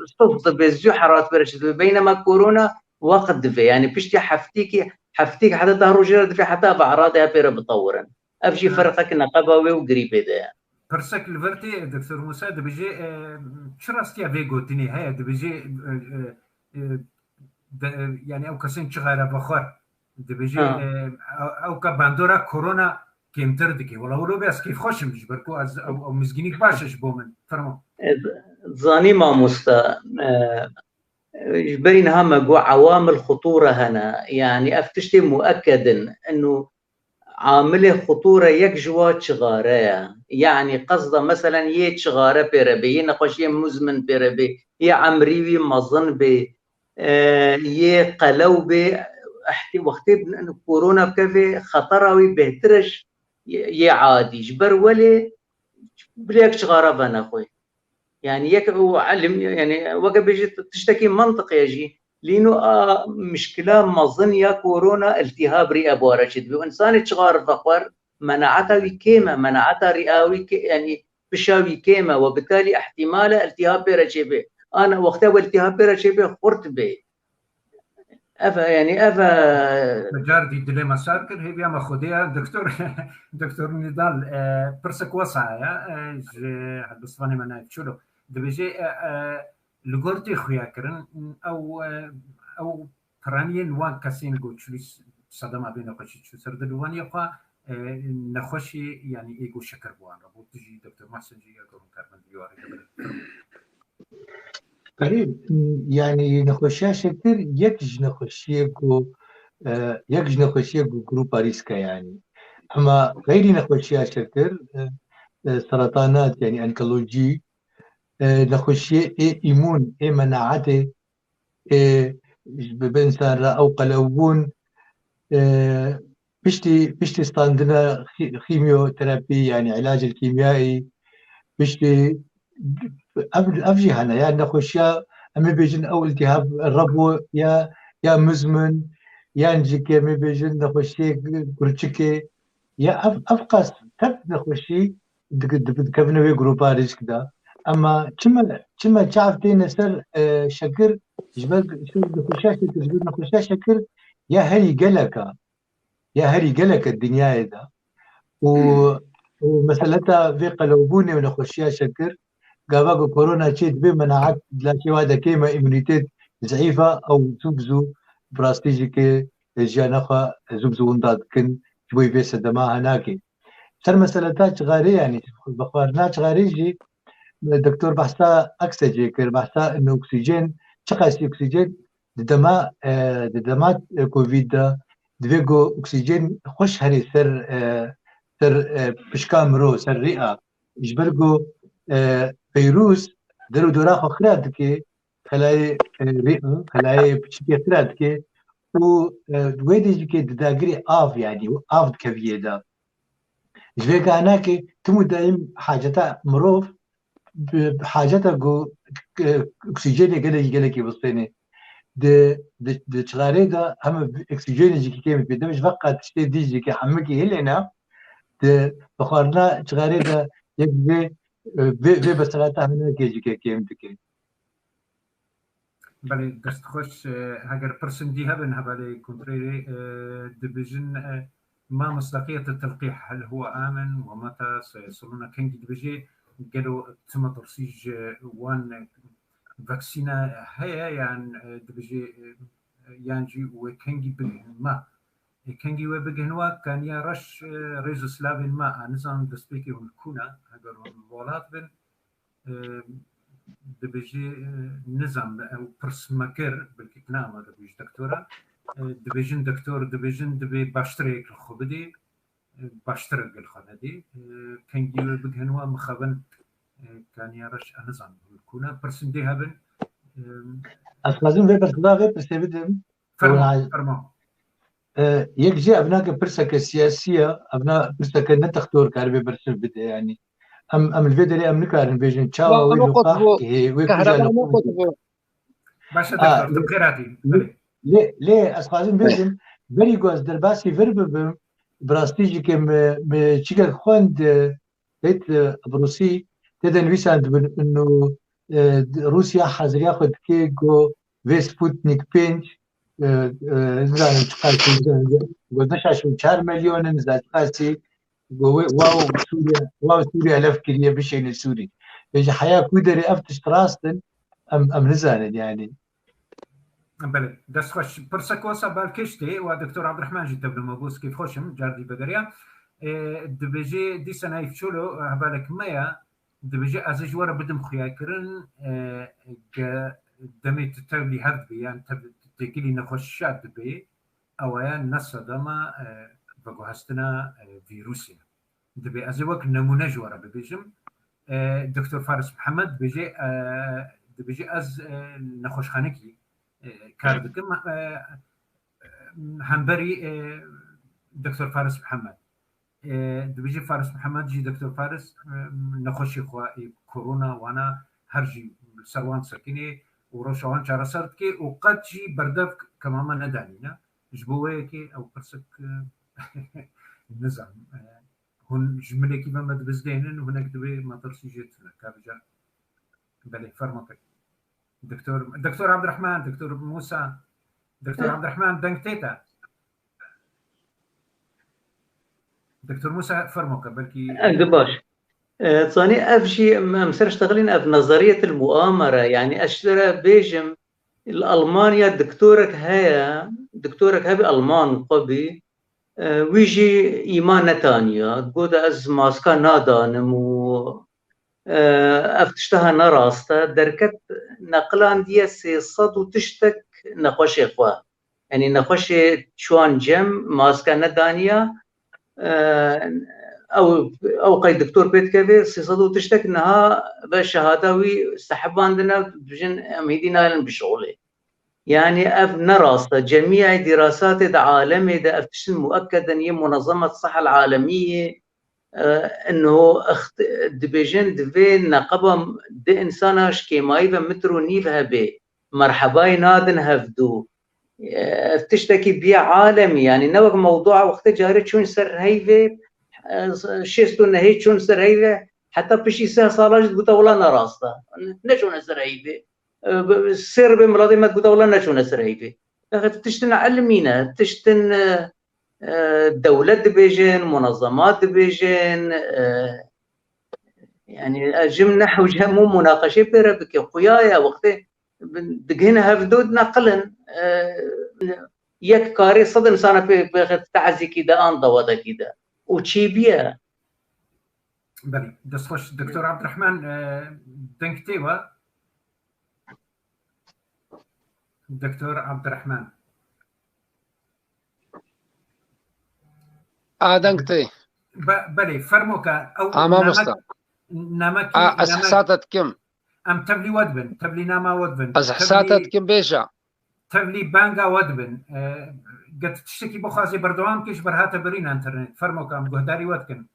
sif dibe, zû herat pê re çêdibe. Beynema korona wext dive. Yani piştî heftîkî, heftîk heta deh rojê re dive heta ev eradê pê re bitewirin. Ev jî Ha. ferqek neqeba wê û grîpê de ye. Pirsek li vir tê, Doktor Musa, dibêje, e, çi rastiya vê gotinê heye? Dibêje, e, e, e, de, e, yani ew kesên çixare vexwar. Dibêje, Ha. e, ew, ew ka bandora korona kêmtir dike. Wala wilo bê ez kêfxweş im ji ber ku ez, ew, ew mizgînîk baş e ji bo min. Fermo. Ez zanî mamosta, e, ji berî niha me got ewamil xutûre hene. Yani ev tiştê muekked in. Eno amilê xutûre yek ji wa çixare ye. Yani qesda meselen yê çixare pê re bê, yê nexweşiyê muzmin pê re bê, yê emrî wî mezin bê, e, yê qelew bê, ehtî-, wextê korona bikeve xetera wî bêhtir e ji yê adî. Ji ber welê bilek çixare venexwe. Yani yek û elim, yani weke bêjî tiştekî mantiqê jî. Lîno a mişkila mezin ya korona iltihab rî ebwara çi dibe. Însanê çixar vexwer, menaeta wî kêm e, menaeta rîa wî kê-, yani pişa wî kêm e, we bitalî ihtimal e iltihab pê re çêbe. Ana wexte we iltihab pê re çêbe xurt bê. Ev e, yani ev e. Car dî dilê me sar kir, hêviya me Xwedê ye, Doktor, Doktor Nîdal, e, pirsek wesa ye, e, ji helbestvanê me Naif Çolo. Dibêje, e, e, li gor tê xuya kirin, ew, e, ew piraniyên wan kesên ku çû sedema vê nexweşî çû ser dil û vaniye xwe, e, nexweşî, yani ê ku şekir bi wan re bû. Tu jî Doktor Mahsin jî ya ku hûn karbin di wê warê de birin. Erê, yani nexweşiya şekir yek ji nexweşiyê ku, e, yek ji nexweşiyê ku grûpa rîsk e yani. Hema xeyrî nexweşiya şekir, e, e, seratanat yani onkolojî, e, nexweşiyê ê îmûn, ê menaetê, ê bi, bi însan re ew qelewbûn, e, piştî, piştî standina xî-, xîmyoterapî, yani îlacil kîmyayî, piştî ev, ev jî hene, ya nexweşiya, em ê bêjin ew îltihab rebû ya, ya mizmin, yan jî ke em ê bêjin nexweşiyê gurçikê, ya ev, ev qas tev nexweşî dik-, dik-, dikevine wê grûpa rîsk de. Ema çima, çima çav têne ser, e, şekir, ji ber nexweşiya şekir, ji ber nexweşiya şekir ya herî gelek e. Ya herî gelek e dinyayê de. Û, û meseleta vê qelewbûnê û nexweşiya şekir, gava ku korona çê dibe menaet di laşê wa de kêm e, îmûnîtêt zeîf e, ew zû bi zû bi rastî jî ke jiyana xwe zû bi zû winda dikin, ji bo vê sedema henakê. Ser meseleta çixarê, yanî vexwarina çixarê jî, Doktor behsa oksijê kir, behsa ino oksîjen, çiqas oksîjen di dema, e, di dema, e, Covid de divê ku oksîjen xweş herê ser, e, ser, e, pişka mirov, ser rîa. Ji ber ku, e, vîrus der û dora xwe xira dike, xelayê, e, rî, xelayê piçikê xira dike û, e, wê dê jî ke di dagirê av, yanî av dikeviyê de. Ji vê ka hinekê tim û daîm haceta mirov, bi, bi haceta ku, e, oksîjenê gelekî, gelekî bistêne. Di, di, di çixarê de heme oksîjenê jî kêm pê de, ji veqa tiştê dî jî ke hemikî hilêne, di vexwarina çixarê de yek vê, e, vê, vê beselata hinekê jî ke kêm dike. Belê, dest xweş. E, heger pirsên dî hebin, hevalê kontrêrê, e, dibêjin, e, ما مصداقية التلقيح، هل هو آمن ومتى سيصلنا؟ Kengî dibêje, gelo tu metirsî ji wan vaksîna heye yan, e, dibêje, e, yan jî wê kengî bigihîn me? E, kengî wê bigihîn we, kaniya reş, e, rêz û silavên me, a nizanim destpêkê hûn li ku ne, heger hûn li welat bin, e, dibêjî, e, nizam, ew pirs me kir, belkî tu neamade bû ji doktora. E, dibêjin doktor, dibêjin dibê baştirê yek li xwe bidê, e, baştir e gel xwe nedê. E, kengî wê bighin we mixabin, e, kaniya reş, e, nizam hûn li ku ne. Pirsên dê hebin. E, Ez xwazim vê bersiva vê pirsê bidim. Fermo, Wala- fermo. E, yek jî ev nake pirseke siyasî ye, ev na pirseke ne textor karibe bersiv bide, yanî. Em, em li vê derê em nikarin bêjin çawa wê li qax kihê, wê kuja li xwe. Baş e, doktor, tu bi xêr hatî. Belê. Lê, lê ez xwazim bêjim, berî ku ez derbasî vir bibim, bi rastî jî ke me, me çikek xwend, e, pêt, e, bi rûsî tê de nivîsandibin, ino, e, Rûsya haziriya xwe dike ku vê Sputnik pênc, e, e, nizanim çiqasî, got ne şaş û çar milyon in, nizanim çiqasî, got wê, wa û Sûriye, wa û Sûriye lev kiriye bişêne Sûrî. Vêjî heya ku derê ev tişt rast in, em, em nizanin yani. Belê, dest xweş. Pirsek wesa balkêş tê, wa Doktor Abdurrahman jî tevlû me bû, kêfxweş im, cardî vegeriya. Ê, dibêjê dîsa Naîf Çolo, hevalek me ya, dibêje, ez ê ji we re bidim xuyakirin, e, ge demê tu tevlî hev dibê, yan tev-, têkilî nexweşa dibê, ewaya ne sedema, e, veguhestina, e, vîrusê. Dibê ez ê wek nemûne ji we re bibêjim. E, Doktor Faris Mihemed dibêje, e, dibêje ez, e, nexweşxanekî, e, kar dikim. E, hemberî, e, Doktor Faris Mihemed. E, dibêje Faris Mihemed jî, Doktor Faris, e, nexweşê xwe ê korona wana her jî li ser wan sekinê û rewşa wan çareser dike û qet jî berdev kemama nedanîne. Ji bo wê yekê ew pirsek, e, nizanim, e, hûn ji milekî ve me dibizdênin, hinek dibê metirsî jê tune. Ka vêca, belê, fermo ke. Doktor, Doktor Abdurrahman, Doktor Musa, Doktor Abdurrahman, deng tê te? Doktor Musa, fermo ke, belkî. Ev di baş. E, zanî ev jî em, em ser ştexilîn ev nezeriyetil muamere, yani ez ji te re bêjim, li Almanya doktorek heye, doktorek hebî Alman xwe bî, e, wî jî îman netaniya, got ez maska nadanim û, e, ev tişteha ne rast e. Derket neqilandiye sê sed û tiştek nexweşê xwe. Yanî nexweşê çiwan cem maske nedaniya, e, ew, ew qey doktor pê dikeve, sê sed û tiştek niha ve şehada wî sehibandine, dibêjin em hêdî nayên bişuxulê. Yani ev ne rast e. Cemiyê dîrasatê di alemê de ev tiştin muekked in, yê Munezemet Sehel Alemiyê, e, ino ext-, dibêjin divê neqeba di insana ji kêmayî ve mitr û nîv hebe. Merhebayê nadin hevdû. E, ev tiştekî biye alemî, yani ne wek mewdua wextê carê çûn ser heyvê, e, şêst û nehê çûn ser heyvê, heta piştî sih sala jî dibûte wela ne rast e. Neçûne ser heyvê. E, bi-, sê ribê miladê me dibûte wela neçûne ser heyvê. Ev tiştin ilmî ne, tiştin, e, e, dewlet dibêjin, munezemat dibêjin, e, yani ez jim nehw ji hemû munaqeşê pê re bike. Xuya ye, wextê digihine hevdû dineqilin, e, yek karê sed insana pê, pê teezîkî de an dawetekî de. Û çî biye? Belê, destxweş. Doktor Abdurrahman, e, deng tê we? Doktor Abdurrahman. A, deng tê. Be-, belê, fermo ke ew A, mamosta. namek-, namekî, A, ez namek-, hesata dikim. Em tevlî we dibin, tevlî nama we dibin. Ez hesata Tevlî, dikim, bêje. Tevlî banga we dibin. E, get tiştekî bixwazê berdewam ke ji ber hate birîn internet. Fermo ke em guhdarî we dikin.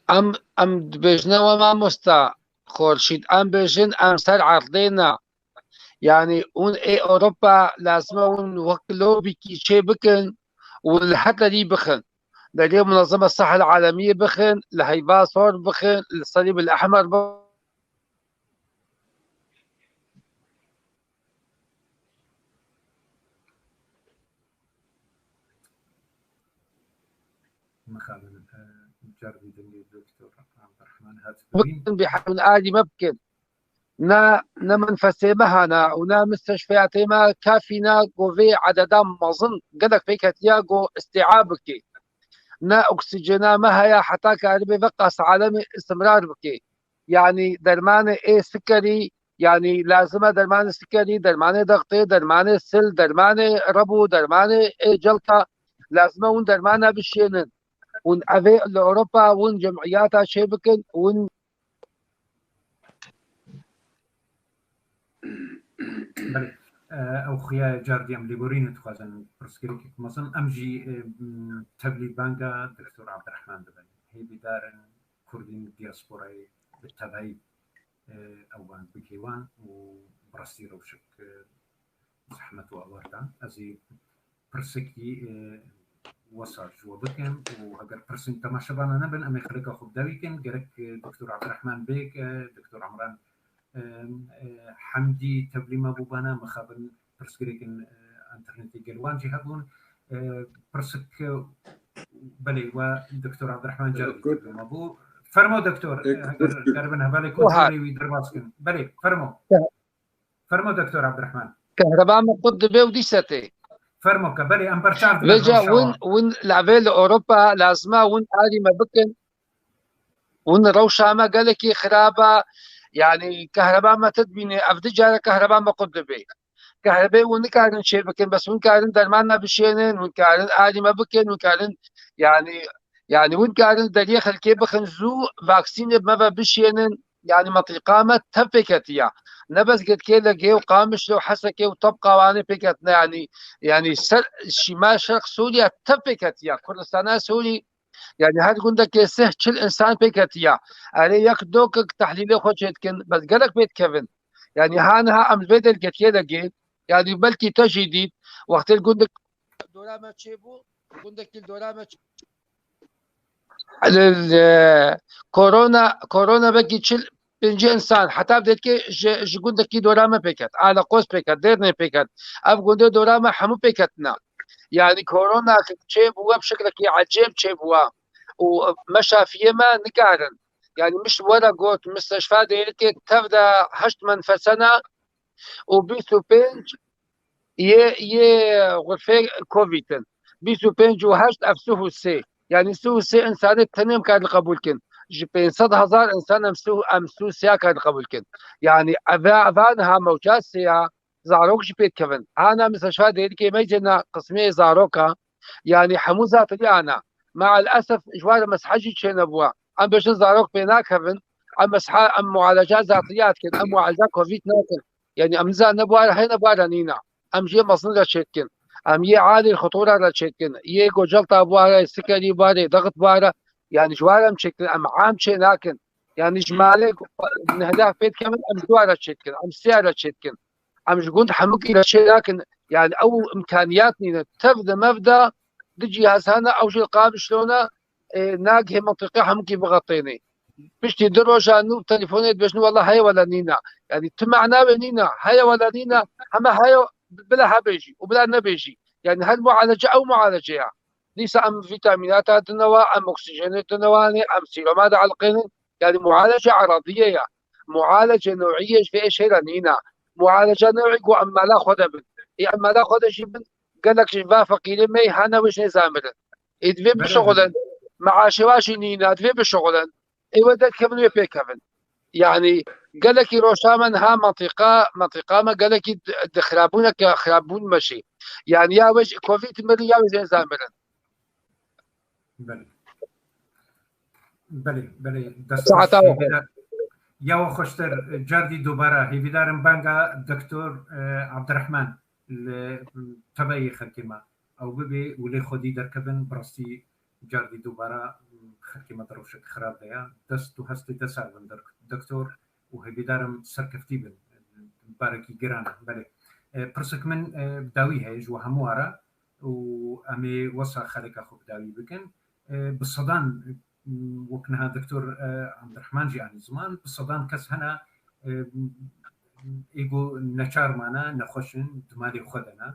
Em, em dibêjine we mamosta Xurşîd, em bêjin em ser erdê ne. Yani hûn ê Ewropa lazim e hûn wek lobîkî çê bikin û li her derî bixin. Derê Munezeme Sahel Alemiyê bixin, li Heyva Sor bixin, li Salîb el Ehmer bixin. Mixabin, e, car vî dengê Doktor Abdurrahman hat birîn. Bikin, bî hewlin alî me bikin. Ne, ne menfesê me hene û ne misteshfeyatê me kafî ne ku vê ededa mezin gelek pêk hetiya ku îstîab bike. Ne oksîjena me heye heta karibe veqas alemê îstimrar bike. Yani dermanê ê sikerî, yani lazim e dermanê sikerî, dermanê dextê, dermanê sil, dermanê rebû, dermanê ê celka, lazim e hûn dermana bişênin. Hûn evê li Ewropa hûn cemiyata çê bikin, hûn Belê. E, ew xuya car dî em lêborînê dixwazin pirsgirêkek mezin. Em jî, e, m, tevlî banga Doktor Abdurrahman dibin. Hêvîdar in Kurdên diasporayê bi tevayî, e, ew van bigihê wan û bi rastî rewşek, e, zehmet û awar da. Ez ê pirsekî, e, wesa ji we bikim û heger pirsên temaşevana nebin, em ê xeleka xwe bi dawî kin. Gerek, e, Doktor Abdurrahman Bêk, e, Doktor Emran, e, e, Hemdî tevlî me bû bana, mixabin pirsgirêkin, e, internetê gel wan jî hebûn. E, pirsik, e, belê, we Doktor Abdurrahman Cevdî Good. Tevlî me bû. Fermo Doktor, e, Ek heger Good. Geribin hevalê Wahar. Kontrolê wî derbas kin. Belê, fermo. Fermo Doktor Abdurrahman. Kehreba me qut dibe û dîse tê. Fermo ke, belê, em berçav dikin Vêca rewşa win, wan. Win lavê li Ewropa lazima win arî me bikin. Win rewşa me gelekî xirab e. Yani kehreba me ti dibîne. Ev di cara kehreba me qut dibe. Kehrebê win nikarin çê bikin, bes win karin derman me bişênin, win karin arî me bikin, win karin yani, yani win karin deriyê xelkê bixin zû vaksînê me ve bişênin. Yani mentiqa me tev pêketiya. Ne bes Girkê Legê û Qamişlo û Hesekê û Tebqa Wanê pêketine, yani, yani ser şîma şerq Sûriye tev pêketiya. Kurdistana Sûrî, yani her gundekê sih çil insan pêketiya. Erê yek dokek tehlîlê xwe çêdikin, bes gelek pê dikevin. Yani ha niha em li vê dergehê de gê, yani belkî te jî dît, wextê li gundek dora me çêbû, gundekî li dora me çê-, li, li, korona, korona belkî çil pêncî insan, heta bi dêtkê ji, ji gundekî dora me pêket, Alaqoz pêket, Dêrnê pêket. Ev gundê dora me hemû pêketina. Yani korona çêbû, web şeklekî ecêb çêbû. Û meşafiyê me nikarin. Yani min ji we re got, misteşfa Dêrikê tev de heşt menfesena û bîst û pênc yê, yê xurfê Covid in. Bîst û pênc û heşt ev sih û sê. Yani sih û sê insanê tenê em karin qebûl kin. Ji pênc sed hezar insan em sih, em sih û sê ya karin qebûl kin. Yani eva, eva niha mewca sê ya zarok jî pê dikevin. Hana misteşfa Dêrikê me cêna qismê zaroka. Yani hemû zatiriya ana. Me'el esef ji wan re meshe jî çênebûwa. Em bêjin zarok pê nakevin. Em meshe, em mualeca zatiriya dikin. Em mualeca Covid nakin. Yani em nizanin ne bi wan re heye ne bi wan re nîna. Em jê mezin re çêdikin. Em yê alî xutura re çêdikin. Yê gocelta bi wan re, sikerî bi wan re, dexit bi wan re. Yani ji wan re em çêdikin. Em am çê nakin. Yani ji malê nehda pê dikevin, em ji wan re çêdikin. Em sê re çêdikin. Em ji gund hemûkî re çê nakin. Yani ew imkaniyat nîne. Tev de mev de du cîhaz hene, ew jî li Qamişlo ne, e, nagihê mentiqê hemûkî bixetênê. Piştî du roja nû telefonê dibêjin, wela heye wela nîna. Yani tu mena wê nîna. Heye wela nîna. Heme heye bila hebêjî û bila nebêjî. Yani her mualece ew mualece ya. Dîsa em vîtamînata dine wa, em oksîjenê dine wanê, em sîroma dieliqînin. Yani mualece eradîye ya. Mualece newîye ji vê êşê re nîna. Mualece newî ku em mala xwe de bin. Ê em mala xwe de jî bin, gelek ji va feqîrê me hene wê jê zamirin. Ê divê Belê. bişuxulin. Meaşê wa jî nîna, divê bişuxulin. Ê we derkevin wê pêkevin. Yani gelekî roşa me niha mentiqa, mentiqa me gelekî di, di xirabûneke xirabûn me jî. Yani ya wê ji Covid mirin ya wê jê zamirin. Belê. Belê, belê. Dest Saeta xweş. Hêvîdar-, ya we xweştir, cardî dubara. Hêvîdarim banga Doktor, e, Abdurrahman li tevayê xelkê me ew bibe û lê xwedî derkevin, bi rastî cardî dubara xelkê me di rewşek xirab de ya. Dest û hestê te sar bin, dok-, doktor, û hêvîdarim serkeftî bin. Barekî giran e. Belê. E, pirsek min, e, bi dawî heye ji we hemû re. û em ê wesa xeleka xwe bi dawî bikin. E, bi sedan, m, wek niha Doktor, e, Abdurrahman jî anî ziman, bi sedan kes hene, e, m, ê ku neçar mane, nexweş in, di malê xwe de ne.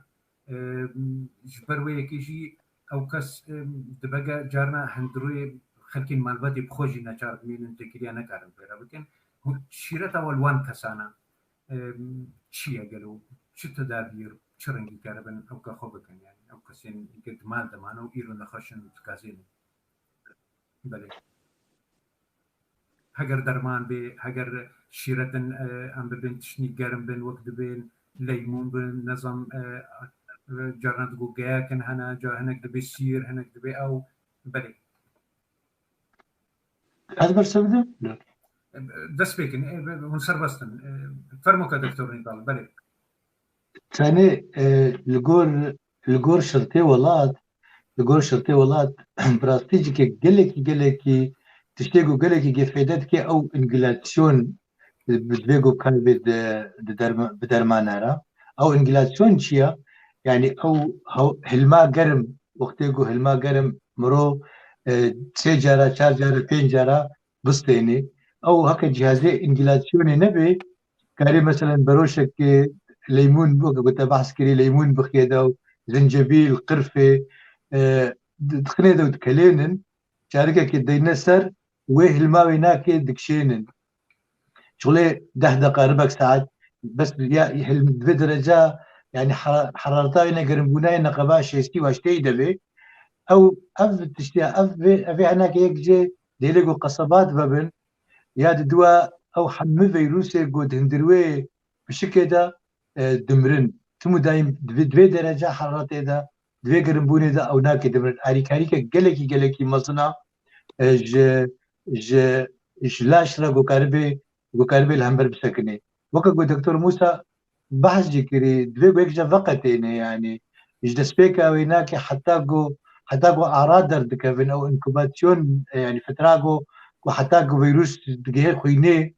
E, m, ji ber wê yekê jî ew kes, e, dibege carna hundirê xelkên malbatê bi xwe jî neçar dimînin, têkiliya nekarin pê re bikin. Hûn şîreta we li wan kesan e. Em, çi ye gelo? Çi tedabî, çi rengî keribin ew ke xwe bikin, yani ew kesên ke di mal de mane û îro nexweş in û digazênin? Belê. Heger derman bê, heger şîret in, e, em bibên tiştnî germ bin, wek dibên leymûn bin, nezam, e, e, carna digo geyakin hene, ca hinek dibê sîr, hinek dibê ew. Belê. Ez berse bidim? Dest pê kin, e, hûn serbest in. E, fermo ke Doktor Nîdal, belê. Tenê, e, li gor, li gor şirtê welat, li gor şirtê welat, bi rastî jî ke gelekî, gelekî tiştê ku gelekî gê fêde dike ew îngilasyon bi divê ku karibê di, di derma-, bi dermana re. Ew îngilasyon çi ye? Yani ew hew-, hilma germ, wextê ku hilma germ miro, e, sê cara, çar cara, pênc cara bistênê. Ew heke cihazê îngilasyonê nebe, karê meselen beroşekê leymûn, weke ku te behs kirî, leymûn bixê de û zincebîl, qirfê, e, di-, dixinê de û dikelênin. Carekekê deyne ser, wê hilma wê nake dikişênin. Çolê deh deqa, ribek saet, bes ya hil-, divê dereca, yani hera-, herareta wê ne, germbûna wê neqeba şêstî û heştê de be. Ew, ev tiştiya, ev vê, ev vê henake yek cê dêlê ku qesebat vebin, ya di dua ew hemû veyrûsê ku di hundirwê pişikê de, e, dimirin. Tim û dayîm di vê, di vê dereca heraretê de, di vê germbûnê de ew nake dimirin. Alîkarîke gelekî, gelekî mezin a, e, ji, ji, ji laş re ku karibê, ku karibê li hember bisekinê. Weke ku Doktor Musa behs jî kirî, divê ku yek ji veqetêne, yani ji destpêka wê nake heta ku, heta ku ara derdikevin, ew inkubasyon, yani fitra ku, ku heta ku vîrus digihê xwînê,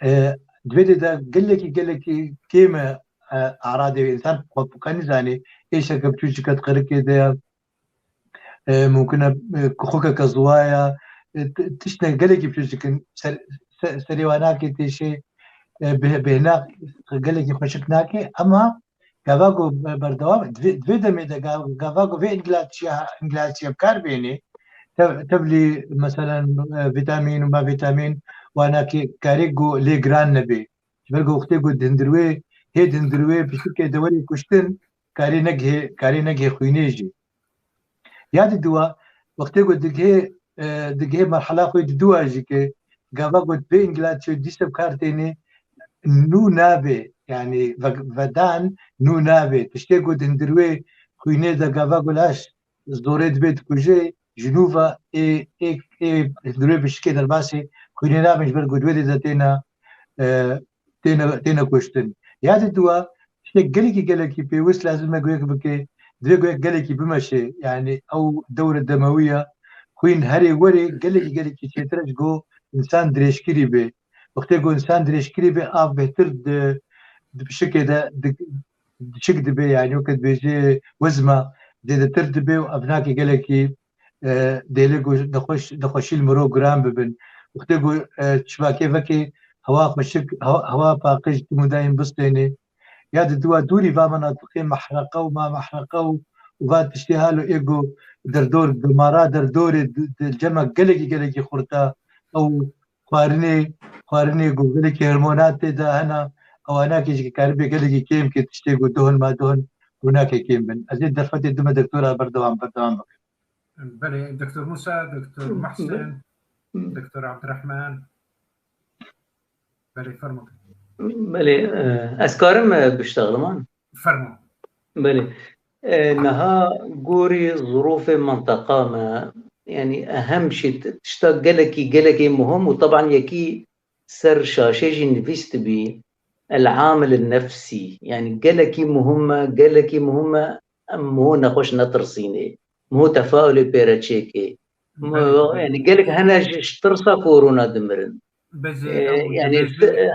e, divê de gelekî, gelekî kêm e, e, aradê wê. Însan xwe, xwe nizanê, êşeke biçûçike di qirikê de ye, e, mumkin e, e, kuxikeke ziwa ye, e, t-, tiştine gelekî biçûçik in, ser, se-, serê wan nake têşê, e, bê-, bêhna gelekî xweşik nake, ema gava ku be-, berdewam, di vê, di vê demê de ga-, gava ku vê îngilatçiya, îngilatçiya bi kar bênê, tev-, tevlî, meselen, e, vîtamîn û ma vîtamîn, wana ki karê ku lê giran nebe. Ji ber ku wextê ku di hundirwê, hê di hundirwê pişikê de werê kuştin, karê negihê, karê negihê xwînê jî. Ya di dua, wextê ku digihê, e, digihê merhela xwe di dua jî ke gava ku vê îngilatçiyê dîse bi kar têne, nû nabe, yani ve-, vedan nû nabe. Tiştê ku di hundirwê xwînê de gava ku laş zorê dibe dikuje, ji nû ve ê, ê, ê hundirwê pişikê derbasê xwînê nabin, ji ber ku di wê de têne, e, têne, têne kuştin. Ya di dua, tiştek gelekî, gelekî pêwist lazim e ku yek bike, divê ku yek gelekî bimeşe, yani ew dewre demewî ye, xwîn herê werê gelekî, gelekî çêtir e ji ku însan dirêjkirî be. Wextê ku însan dirêjkirî be, av bêhtir di, di pişikê de di, diçik dibe, yani weke dibêje wezma zêdetir dibe û ev nake gelekî, e, dêlê ku dixweş-, dixweşî li miro giran bibin. Wextê ku, e, çivakê vekê hewa xweşik, hewa, hewa paqij tim û dayîm bistêne. Ya di dua dûrî va menatiqê mehreqe û ma mehreqe û, û va tiştê halo ê ku derdor, gemara derdorê di, di cema gelekî, gelekî xurt e. Ew xwarinê, xwarinê ku gelekî hormonat tê de hene, ewanakê jî karibê gelekî kêm ke tiştê ku duhun ma duhun û nake kêm bin. Ez ê derfetê dime doktora berdewam, berdewam bikim. Belê, Doktor Musa, Doktor Muhsin, Doktor Abdurrahman. Belê, fermo. Belê, e, ez karim, e, biştexliman? Fermo. Belê. E, niha gorî zirûfê minteqa me, yani ehem jî t-, tişta gelekî, gelekî muhim û teban yekî ser şaşê jî nivîs dibî, el amil nefsî. Yani gelekî muhim e, gelekî muhim e, em miho nexweş netirsînê. Miho tefaulê pê re çêkê. Miho, yani gelek hene ji, ji tirsa korona dimirin. Ee, yani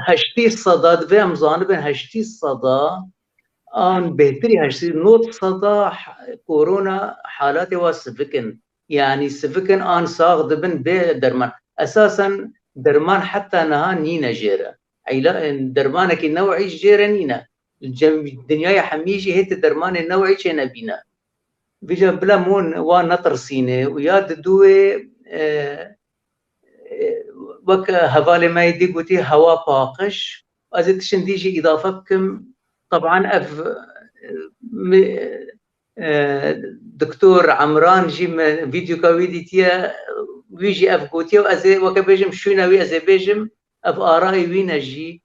heştî seda divê em zanibin, heştî seda an bêhtirî heştî, nod seda h-, korona halatê wa sivik in. Yani sivik in an sax dibin bê derman. Esasen derman heta niha nîne jê re. Eyla, dermanekî new'î jê re nîne. Cem, dinyaya hemî jî hê ti dermanê new'î çênebîne. Vîca bila mon wa netirsîne û ya di dû wê, e, e, wek hevalê me yê dî gotî hewa paqij. Ez ê tiştin dî jî îdafe bikim. Teban ev, e, mi, e, Doktor Emran jî me vîdyoka wî dîtiye, wî jî ev gotiye û ez ê weke bêjim şûna wî ez ê bêjim, ev arayê wî ne jî,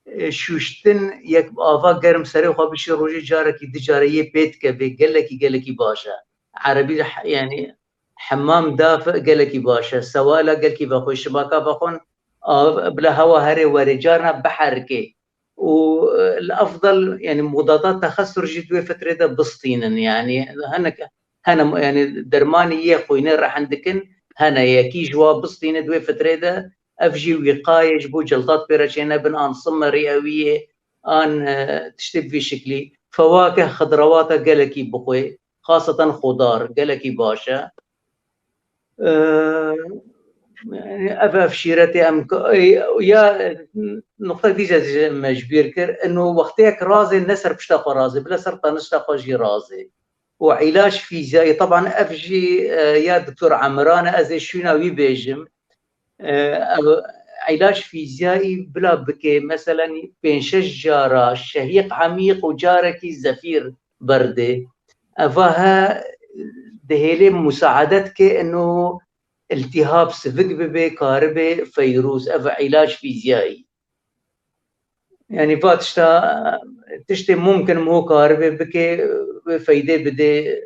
e, şûştin yek bi ava germ serê xwe bişî rojê carekî du care yê pê dikeve, gelekî, gelekî baş e. Erebî de he-, yani hemam dafi gelekî baş e. Sewala gelkî vexwe, şibaka vexwin, av, bila hewa herê werê, carna biherike. Û, e, li efdal, yani mudata texesur jî di wê fitrê de bistînin. Yani hinek, hene, yani dermanî yê xwînê rehin dikin, hene. Yekî ji wa bistîne di wê fitrê de, ev jî wîqayê ji bo celtat pê re çênebin, an simê rîewiyê, an, e, tiştê bi vî şiklî. Fewakeh xidrawata gelekî bixwê, xaseten xwedar, gelekî baş e. E, ev, ev şîretê em k-, ya nuqtek dî jî me ji bîr kir, ino wextê yek razê ne ser pişta xwe razê, bila ser tenişta xwe jî razê. Û îlaç fîzyayî, teban ev jî, e, ya Doktor Emran e, ez ê şûna wî bêjim. E, ev îlaç fîzyayî bila bike, meselen pênc şeş cara şehîq emîq û carekî zefîr berdê. Eva he dihêlê musaadet ke ino iltihab sivik bibe, karibe feyrûz, ev îlaç fîzyayî. Yani va tişta, tiştê mumkin mo karibe bike, wê feyde bide,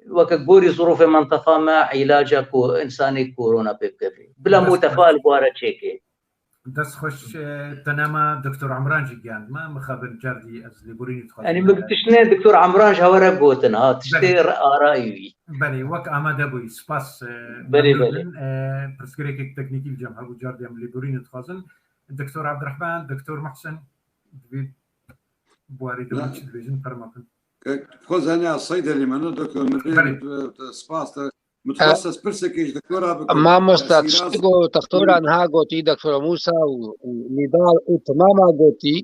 weke gorî zirûfê menteqa me îlaca ku însanê korona pê bikeve. Bila Dest mutefa xweş. Li wara çêke. Dest xweş, e, te nema Doktor Emran jî gihand me, mixabin cardî ez lêborînî dixwazim. Yani min tiştine Doktor Emran ji hewa re gotin, ha, tiştê Belê. Arayî wî. Belê, wek amade bûyî. Spas, e, Belê, memnûn belê. Bin. E, pirsgirêkek teknîkî li cem hebû, cardî em lêborînî dixwazin. Doktor Abdurrahman, Doktor Muhsin, di vî buarî de Na. Çi dibêjin, ferma bin. Ke-, xwe zanî a Seydelî me, ne Doktor Mirê, Belê. Tu, tu, spas te. Mutxas ez pirsekê ji doktora bikim. Mamosta, tesîra tiştê ku doktora niha gotî, doktora Musa û, û Nîdal û timama gotî,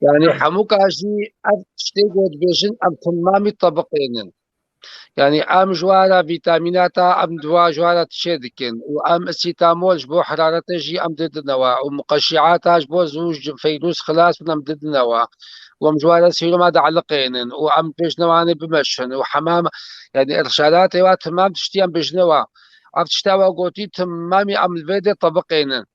yani hemûka jî ev tiştê ku dibêjin, ev timamî tebiqênin. Yani em ji wara vîtamînata, em diwa ji wara tişê dikin û em îsîtamol ji bo heraretê jî em didinewa û muqeşîata ji bo zû ji feyrûz xilas bin em didinewa û em ji wara sîroma dieliqênin û em bêjnewanê bimeşin û hemam, yani îrşadatê wa timam tiştî em bêjnewa. Ev tişta wa gotî timamî em li vê de tebiqênin.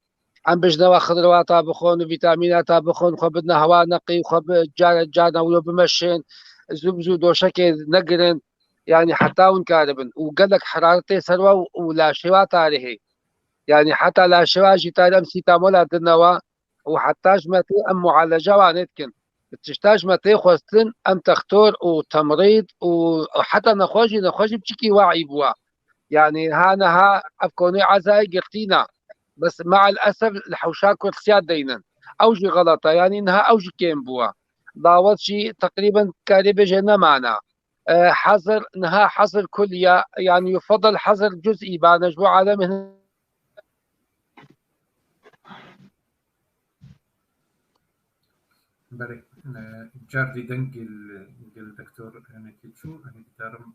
Em bêjnewa xidrewata bixwin û vîtamînata bixwin, xwe bidine hewa neqî, xwe bi cara, carna wilo bimeşin, zû bi zû doşekê negirin, yani heta hûn karibin. Û gelek heraretê ser we û, û laşê wa tarihê. Yani heta laşê wa jî tarih em sîtamola dinewa û heta ji me tê em mualeca wa nêdikin. Tişta ji me tê xwestin, em textor û temrîd û heta nexweş jî, nexweş jî piçikî wa î bûwa. Yani ha niha ev konê ezayê girtîna. Bes me'el esef li hewşa Kursiya deynin. Ew jî xelet e, yani niha ew jî kêm bûwa. Dawet jî teqrîben karê bêje nemana. E, hezir, niha hezir kulliya, yani yufadal hezir cuz'î bane ji bo alem hin- Belê, e, cardî deng gel, gel doktor hinekî çû, hinekî darim.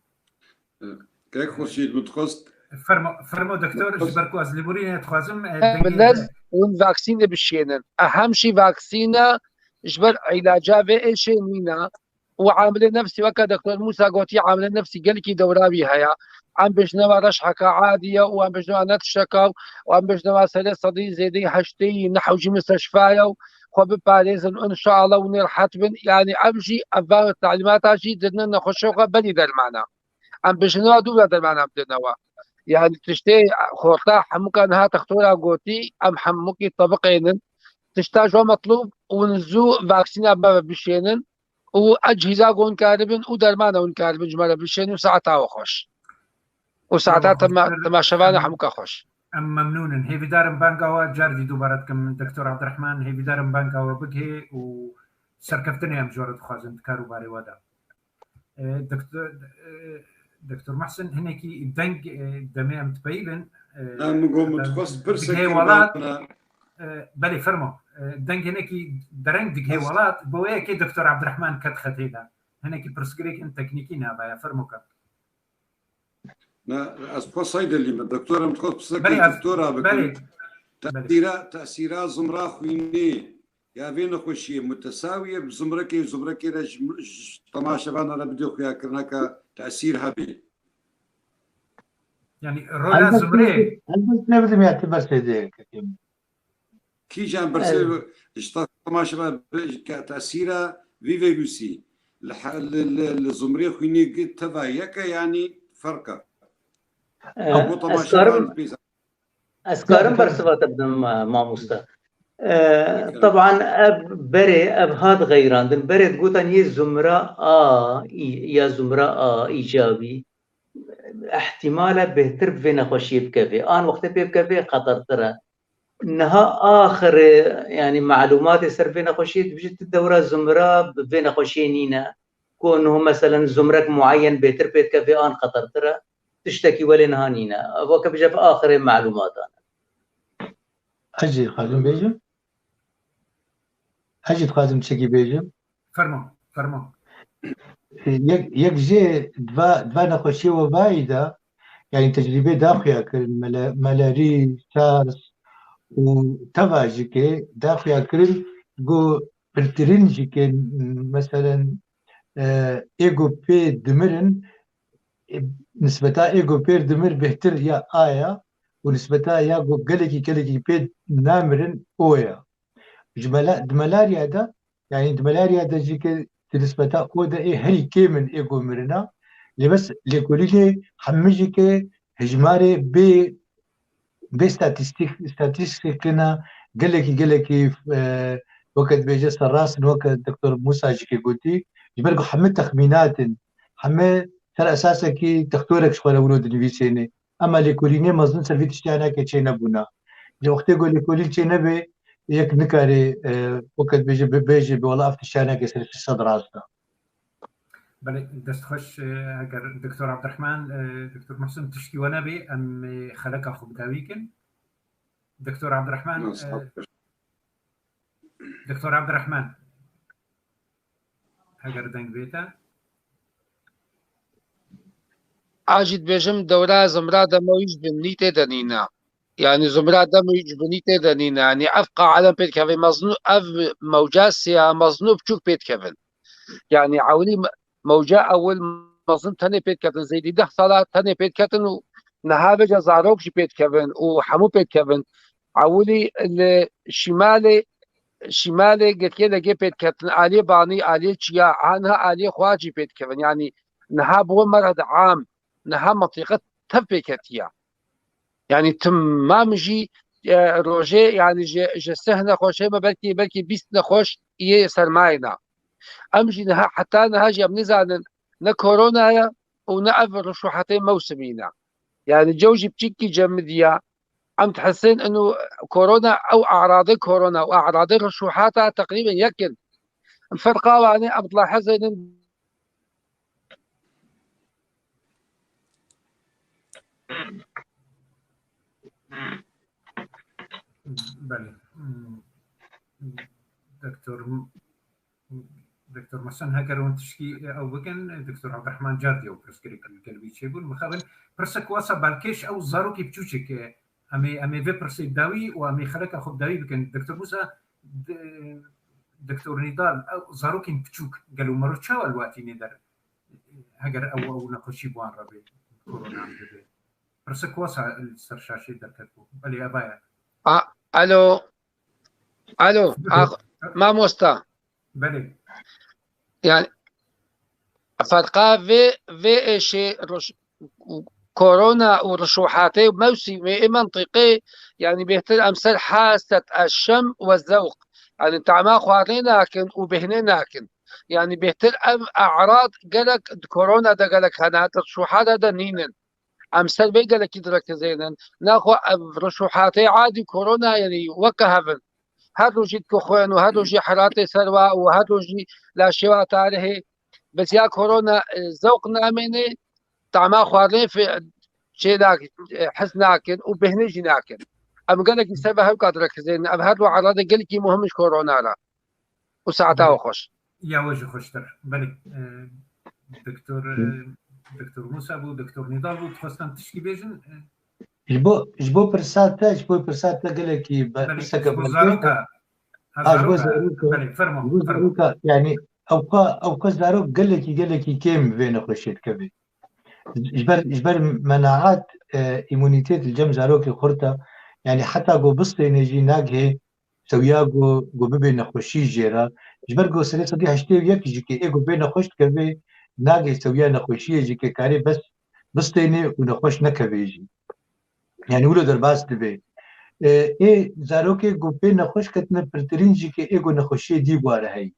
Kek Xurşîd, min dixwest. Fermo, fermo doktor, ji ber ku ez lêborînê dixwazim, e, Em dengê nez û vaksînê bişênin. Ehem jî vaksîna ji ber îlaca vê êşê nîna û amilê nefsî, weke doktor Musa gotî, amilê nefsî gelkî dewra wî heye. Em bêjnewa reş heka adî ye û em bêjnewa ne tişteka û em bêjnewa serê sedî zêdî heştê neh û cî misteşfa ye û xwe biparêzin, înşeallah hûn ê rehet bin. Yani ev jî, ev talîmata jî dirine nexweşê xwe berî dermana. Em bêjnewa dû re dermana em dinewa. Yani tiştê xorta hemûka niha textora gotî, em hemûkî tebiqênin. Tişta ji we metlûb hûn zû vaksîna me ve bişênin û ecihîza ku hûn karibin û dermana hûn karibin ji me re bişênin û saeta we xweş. Û saeta Sağ ol, tema-, hoş geldin. Temaşevana Em, hemûka xweş. Em memnûn in. Hêvîdar in banga we cardî dubare dikim. Doktor Abdurrahman, hêvîdar in banga we bigihê û serkeftinê em ji we re dixwazin di kar û barê we de. E, doktor, e, doktor Muhsin, hinekî deng, e, demê em dipeyivin, e, Em got, min dixwest pirsek digihê welat, e, belê, fermo. E, deng hinekî dereng digihê welat, bo wê yekê doktor Abdurrahman ket xetê de. Hinekî pirsgirêkên teknîkî nava ye, fermo ke. Ne, ez xwe Seydelî me. Doktor, em dixwest pirsek Belê, ez, doktora bikin. Belê. Tesîra, tesîra zimra xwînê ya vê nexweşiyê mutesawî ye bi zumrekê, zumrekê re ji, ji temaşevana re bidê xuyakirineka tesîr hebê? Yani rola Elbet zumrê. Elbet ne bileyim ya, ti bersê de. Kîjan bersê Evet. Ji te temaşeva bi, ke tesîra vî vîrusî li he-, li, li, li zumrê xwînê gi teva yek e, yanî ferq e? Eh, Ew bo ez temaşevan karim, pêz ez karim bersiva te bidim, ma-, mamoste. Eh, Pêkî. Teban ev berê, ev hat xeyrandin. Berê digotan yê zumra A, î-, ya zumra A, îcabî. ihtimal e bêhtir bi vê nexweşiyê bikevê. An wextê pê bikevê xetertir e. Niha axirê, yanî, malûmatê ser vê nexweşiyê dibêje tu dewra zumra bi vê nexweşiyê nîne. Ku niho, meselen, zumrek muayyen bêhtir pê dikevê an xetertir e. Tiştekî welê niha nîne. Ev weke bêje bi axirê malûmatan e. Ez jî dixwazim bêjim. Ez jî dixwazim tiştekî bêjim. Fermo, fermo. Yek, yek jê diva, diva nexweşiyê webahî de, yanî tecrîbê daxuya kirin, mele-, melerî, SARS û teva jî ke daxuya kirin, ku pirtirîn jî ke, meselen, e, ê ku pê dimirin, e, nisbeta ê ku pê dimir bêhtir ya a ya û nisbeta ya ku gelekî, gelekî pê namirin o ya. Ji mela-, di melarya de, yanî di melarya de jî ke di nisbeta o de ê herî kêm in ê ku mirina, lê bes lêkolînê hemî jî ke hejmarê bê, bê statîstîk, statîstîkina gelekî, gelekî, e, weke dibêje serrast in, weke Doktor Musa jî ke gotî, ji ber ku hemî texmînat in, hemî ser esasekî textorek ji xwe re wilo dinivîsêne. Ema lêkolînê mezin ser vî tiştiya nake çênebûna. Ji wextê ku lêkolîn çênebe, yek nikare, e, weke dibêje, bi-, bêje, bi wela ev tiştiya nake ser sed rast e. Belê, dest xweş, e, heger Doktor Abdurrahman, e, Doktor Muhsin tiştî we nebê, em, e, xeleka xwe bi dawî kin. Doktor Abdurrahman, e, Doktor Abdurrahman, heger deng bête. A jî dibêjim dewra zimra dema wî ji binî tê de nîne. Yanî zimra dema wî ji binî tê de nîne. Yanî ev qaîde pê dikeve mezin û ev mewca sêya mezin û biçûk pê dikevin. Yanî ewilî me-, mewca ewil mezin tenê pê diketin, zêdî deh sala tenê pê diketin û niha vêca zarok jî pê dikevin û hemû pê dikevin. Ewilî li şimalê, şimalê girtiyê legê pê diketin, aliyê banî, aliyê çiya, a niha aliyê xwar jî pê dikevin. Yanî niha bi we merad am, niha mentiqe tev pê ketiye. Yanî timam jî, e, rojê, yanî ji, ji sih nexweşê me belkî, belkî bîst nexweş yê sermayê ne. Em jî niha, heta niha jî em nizanin ne korona ye û ne ev rişûhetê mewsimî ne. Yanî cew jî piçîkî cemidiya. Em dihisin inu korona ew e'radê korona û e'radê rişûhata teqrîben yek in. Ferqa wan e, em dilahizin. Belê. Hmm. Doktor, Doktor Mesen, heger hûn tişkî ew bikin, Doktor Abdurrahman car diye pirsgirêk li gel wî çêbûn. Mixabin, pirsek wasa balkêş ew zarokê biçûçek, e, em ê, em ê vê pirsê bi dawî û em ê xeleka xwe bi dawî bikin. Doktor Musa, d-, Doktor Nîdal, ew zarokên biçûk, gelo mero çawa li watî nêder, heger ew, ew nexweşî bi wan re bê, korona bibe? Pirsek wasa li ser şaşê derket bû. Belê, eva ye. A-, alo. Alo, Belê. Ax-, mamosta. Belê. Yani, ferqa vê, vê êşê roj-, korona û rişûhatê û mewsîmê ê mentiqê, yani, bêhtir em ser haset eşem we zewq. Yani, tama xwarinê nakin û bêhnê nakin. Yani, bêhtir ev e'rad gelek di korona de gelek hene, di rişûhata de nînin. Em ser vê gelekî direkizênin. Naxwe ev rişûhatê adî korona, yani, weke hev in. Her rojî dike xwên û her rojî heratê ser wa û her rojî laşê wa tarihê. Bes ya korona, e, zewq namêne, tama xwarinê fe-, çê nak-, e, his nakin û bêhnê jî nakin. Em gelekî ser ve hewka direkizênin. Ev her du eradê gelekî muhim ji korona re. Û saeta we xweş. Ya we jî xweştir. Belê, e, Doktor, e, Doktor Musa bû, Doktor Nîdal bû, dixwestin tişkî bêjin, e, Ji bo, ji bo pirsa te, ji bo pirsa te gelekî be-, Belê, pirseke ji bo belkê zaroka, ha, ha, ji bo zaroka, zaroka, belê, fermo, ji bo fermo. Zaroka, yani, ewka, ewka zarok gelekî, gelekî kêm vê nexweşê dikeve. Ji ber, ji ber menaat, e, îmunîtet li cem zarokê xurt e. Yani, heta ku bistêne jî nagihê sewiya ku, ku bibe nexweşî jê re. Ji ber ku serê sedî heştê û yek jî ke ê ku bê nexweş dikeve, nagê sewiya nexweşiyê jî ke karê bes bistêne û nexweş nekeve jî. Yani wilo derbas dibe. E, ê zarokê ku bê nexweş ketine pirtirîn jî ke ê ku nexweşiyê dî bi wa re heyî.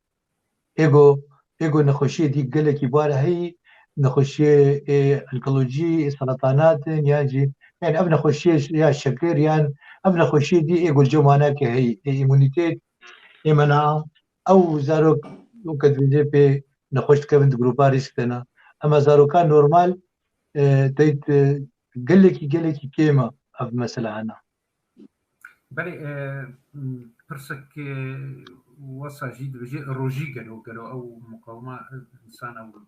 Ê ku, ê ku nexweşiyê dî gelekî bi wa re heyî, nexweşiyê ê onkolojî, ê seretanan in, yan jî, yani ev nexweşiyê ya şekir, yan ev nexweşiyê dî ê gulcê manakê heyî, ê îmunîtêt, ê menaa, ew zarok weke dibêje pê nexweş dikevin di grupa rîsk de ne. Ema zarokan normal, e, teyt, e, gelekî, gelekî kêm e ev mesela hene. Belê, e, pirsek, e, wesa jî dibêje rojî gelo, gelo ew muqawima, e, însan ew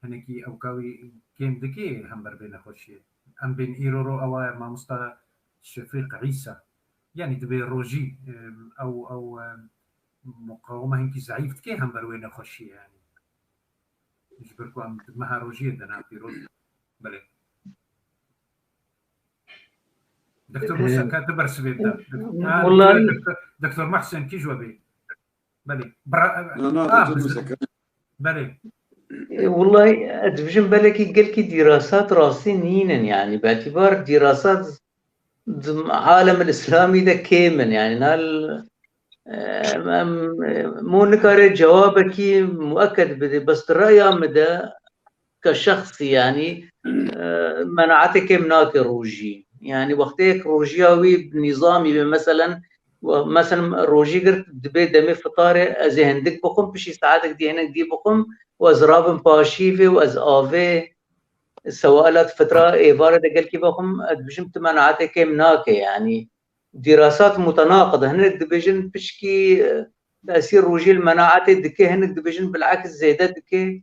hinekî ewka wî kêm dike hember vê nexweşiyê. Em bên îro ro ewa ye mamosta Şefîq Îsa. Yanî dibê rojî, e, ew, ew, e, muqawima hinkî zeîf dike hember wê nexweşiyê yanî. Ji ber ku em di meha rojiyê de ne pîroz. Belê. Doktor Musa, ka tu bersivê bide. Ha, Wallahî doktor, doktor Muhsin kî ji we bê? Belê. Bra-, Na, na, ah, doktor Musa, ka- Belê. E, wallahî, ez dibêjim belekî gelkî dîrasat rastî nînin, yani, bi îtîbar dîrasat di alem îslamî de kêm in, yani, nal, e, em, e, mo nikare cewabekî muekked bide, bes di raya min de, ke şexsî, yanî, e, menaetê kêm nake rojî. Yanî wextê yek rojiya wî bi nîzamî be, meselen, we-, meselen rojî girt, dibê demê fitarê ez ê hindik bixwim, piştî saetek dî hinek dî bixwim û ez rabim paşî vê û ez avê sewalat fitra êvarê de gelkî vexwim, ez dibêjim tu menaetê kêm nake, yanî. Dîrasat mutenaqid in. Hinek dibêjin pişkî, e, tesîr rojî li menaetê dike, hinek dibêjin bileks zêde dike.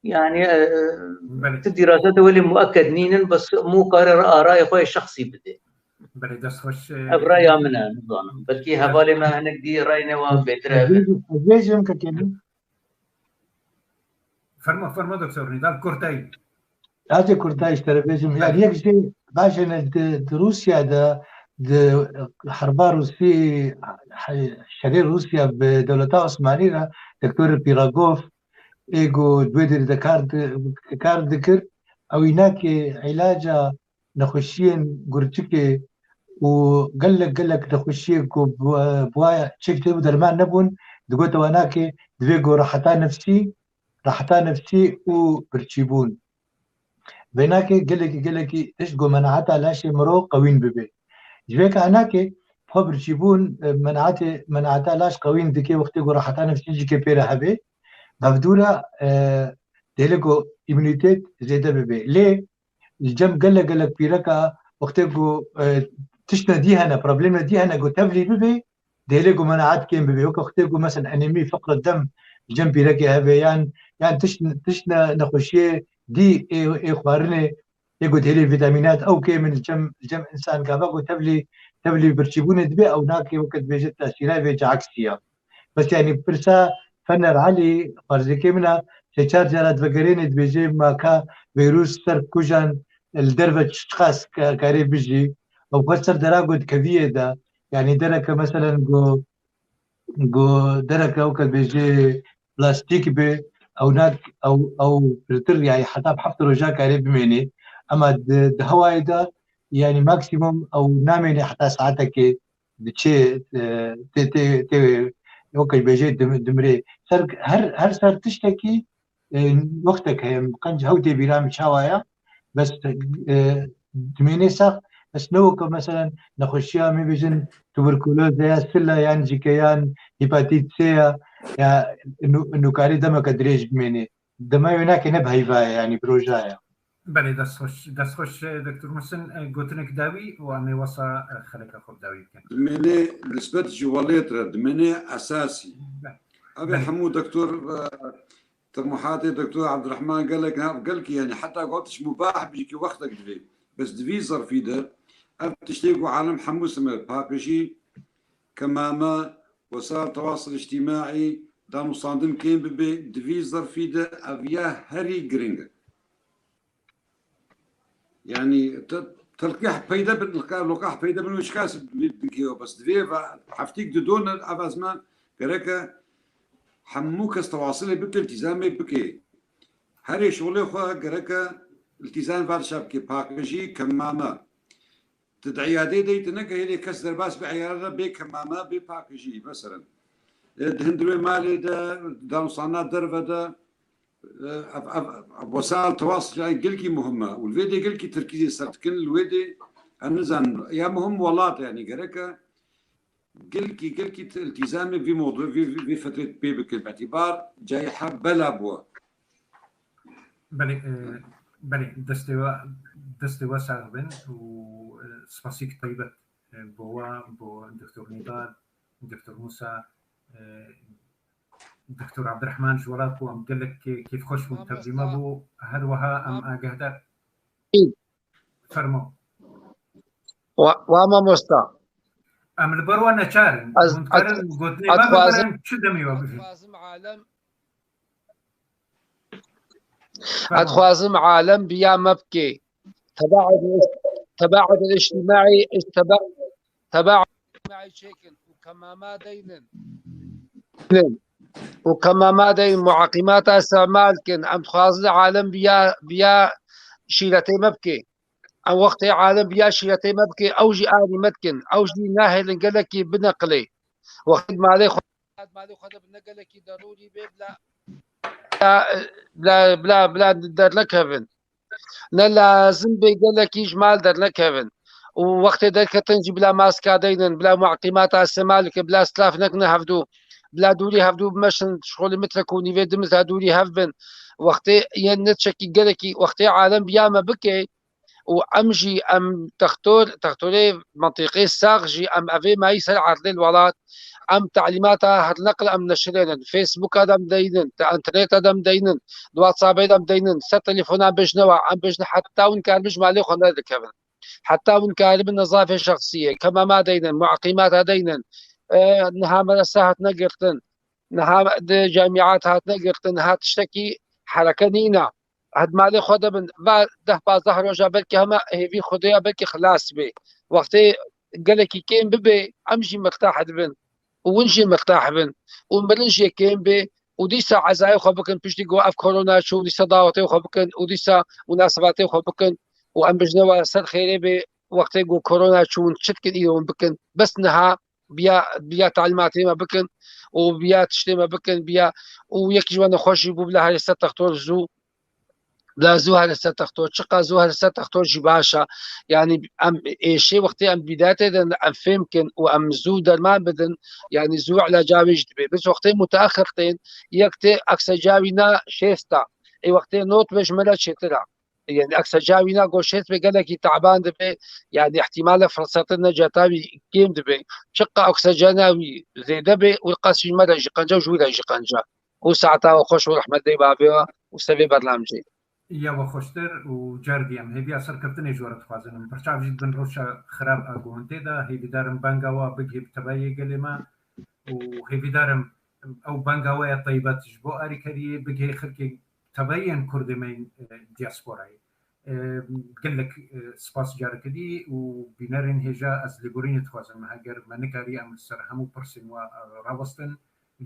Yani, e, Belê. Tu dîrasat welê muekked nînin, bes mû kare re arayê xwe yê şexsî bide. Belê, dest xweş, e, Ev raya min e, nizanim. Belkî Evet. hevalê me hinek dî rayê ne wan bêtir e. Ez bêjim, ez bêjim, Kekemî. Fermo, fermo, doktor Nîdal, kurtayî. Ez ê kurtayî ji te re bêjim. Yani Belê. yek jê bajêne di, di Rûsya de, di herba Rûsî, he-, şerê Rûsya bi dewleta Osmanî re, doktor Pirogov, ê ku di wê derê de kar di-, kar dikir, ew înakê îlaca nexweşiyên gurçikê û gelek, gelek nexweşiyên ku bi, bi wa çek tê û derman nebûn, digot ew înakê divê ku reheta nefsî, reheta nefsî û birçîbûn. Vênakê gelekî, gelekî tişt ku menaeta laşê mirov qewîn bibe. Ji vê ke înakê xwe birçîbûn, e, menaetê, menaeta laş qewîn dike wextê ku reheta nefsî jî ke pê re hebe. Mevdûra, e, dêlê ku îmûnîtêt zêde bibe. Lê Li cem gelek gelek pîreka wextê ku, e, tiştine dî hene, problemine dî hene ku tevlî bibe, dêlê ku menaet kêm bibe. Weke wextê ku mesela enemî, fiqr dem li cem pîrekê hebe yan, yan tişt, tiştine nexweşiyê dî ê, ê xwarinê, ê ku dêlê vîtamînat ew kêm in li cem, li cem însan gava ku tevlî, tevlî birçîbûnê dibe, ew nake weke dibêje tesîra vê caeksî ya. Bes, yanî, pirsa Fener Elî, xwarzêkê min a, sê çar cara divegerêne dibêje, ma ka vîrus ser kujan li derve çi-, çiqas ka-, karê bijî? Ew xwe ser dera ku dikeviyê de, yanî dereke, meselen, ku, ku dereke weke dibêje plastîk be, ew nak-, ew, ew pirtir, yanî heta bi heft roja karê bimêne. Ema di, di hewayê de, yanî maksimum ew namêne heta saetekê diçe, e, tê, tê, tê, weke bêje dim-, dimrê. Ser, her, her ser tiştekî, e, wextek heye, qenc hew tê bîra min çawa ye, bes, e, dimênê sax, bes ne weke, meselen, nexweşiya, me bêjin, tuberkuloz ya, sila yan jî ke yan hepatît C ya, ya, nû-, nûkarî demeke dirêj bimênê. Dema wê nake ne bi heyva ye, yanî bi roja ye. Belê, dest xweş, dest xweş, e, Doktor Muhsin, e, gotinek dawî û em ê wesa, e, xeleka xwe bi dawî bikin. Dimêne nisbet ji welêt re, dimêne esasî. Belê. Ev ê Belê. hemû doktor, e, temuhatê doktor Abdurrahman gelek, nav gelkî, yanî heta gotiş mubah bî ki wextek divê. Bes di vî zerfî de, ev tiştê ku alem hemû sime, paqijî, kemame, wesayil tewasil îctîmaî, danûstandin kêm bibe, di vî zerfî de ev ya herî giring e. Yanî, te-, telqîh peyde bin, liqa-, liqah peyde bin û çiqas bi-, bikê, bes divê ve heftîk di done, ev ez me gereke hemû kes tewasilê bike, îltîzamê bike. Herê şolê xwe gereke îltîzam ver şe bike, paqijî, kemame. Tu di eyadê de yî, tu neke hêlê kes derbas bi eyada de bê kemame, bê paqijî, meselen. E, di hundirê malê de, danûstana derve de, Ev, ev, ev wesayil tewas yani gelkî muhim e. Û li vê dê gelkî tirkî jê ser dikin, li wê dê em nizanin. Ya muhim welat yani gereke gelkî, gelkî ti iltîzamê vî mewdu-, vî, vî, vî fetrê pê bikin. Betîbar cayê heb bela bû. Belê, e, belê, destê we, destê we sax bin û, e, spasîk taybet, e, bo we, bo Doktor Nîdar, Doktor Musa, e, Doktor Abdurrahman ji welat ku em gelek kê-, kêfxweş bûn, tevlî me bû, her wiha em agehdar. Fermo. Wa, wa mamosta. Em li ber we neçar in. Ez, Hûn dikarin ez, gotinê ez me dixwazim bibirin, çi demî we bibin? Dixwazim alem Ez Fermo. dixwazim alem bi ya me bike. Tebaud, tebaud ictimaî, teba-, tebaud ictimaî çêkin û kemama deynin. Û kemama deynin, muaqîmata îstimal kin. Em dixwazin alem bi ya, bi ya şîretê me bike. Em wextê alem bi ya şîretê me bike, ew jî alî me dikin. Ew jî nahêlin gelekî bineqilê. Wextê malê xwe, malê xwe de bi ne gelekî derûrî bê bila, bila, bila, bila dernekevin. Ne lazim bê gelekî ji mal dernekevin. Û wextê derketin jî bila maska deynin, bila muqîmata îstimal bikin, bila îstilaf nekine hevdû, bila dûrî hevdû bimeşin, ji xwe li metrek û nîvê du metre dûrî hev bin. Wextê yên ne çekî gelekî, wextê alem bi ya me bike, û em jî em textor, textorê mentiqê sax jî em evê mayî ser erdê li welat, em telîmata her neqil em neşirênin, Facebooka de em deynin, di interneta de em deynin, di WhatsAppê de em deynin, ser telefona bêjine we, em bêjin heta hûn karibin ji malê xwe nedikevin. Heta hûn karibin nezafê şexsiyê, kemama deynin, muqîmata deynin, e, niha medrese hatine girtin, niha di camiat hatine girtin, niha tiştekî hereke nîne. Hed malê xwe de bin, va deh pazdeh roja belkî hema hêvî Xwedê ya belkî xilas bê. Wextê gelekî kêm bibe, em jî mirtah dibin. Û win jî mirtah bin. Û mirin jê kêm bê. Û dîsa ezayê xwe bikin, piştî ku ev korona çû, dîsa dawetê xwe bikin. Û dîsa munasebatê xwe bikin. Û em bijne we ser xêrê bê. Wextê ku korona çû, win çi dikin, îro win bikin. Bes niha biya, biya talîmatê me bikin û biya tiştê me bikin, biya û yek ji we nexweş jî bû, bila herê ser textor zû, bila zû herê ser textor, çiqa zû herê ser textor jî baş e. Yanî em êşê wextê em bîdayetê de em fêm kin û em zû derman bidin, yanî zû ilaca wî jî dibê. Biz wextê mutaaxir tên, yek tê ekseca wî na şêst e. Ê wextê not be ji me re çêtir e. Yani ekseca wî na goşêt be gelekî taban dibe, yani ihtimale firsetin necata wî kêm dibe. Çiqa oksijena wî zêde be, û qas ji me re jî qenca, ji wî re jî qenca. Û saeta we xweş û rehmet dey bavê we û sevê berlamcê. Ya we xweştir û car dî em hêviya serkeftinê ji we re dixwazin. Em birçav jî bin rewşa xirab a guhintê de, hêvîdarim banga we bigihê bi tevayê gelê me û hêvîdarim ew banga we ya taybet ji bo arîkeriyê bigihê xelkê tevayên Kurdê me yên, e, diasporayê. E, gelek, e, spas careke dî û bînerên hêja ez lêborînê dixwazim. Heger me nikarî em li ser hemû pirsên we, e, rawestin,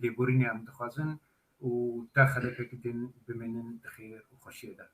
lêborînê em dixwazin û ta xelekek din bimînin di xêr û xweşiyê de.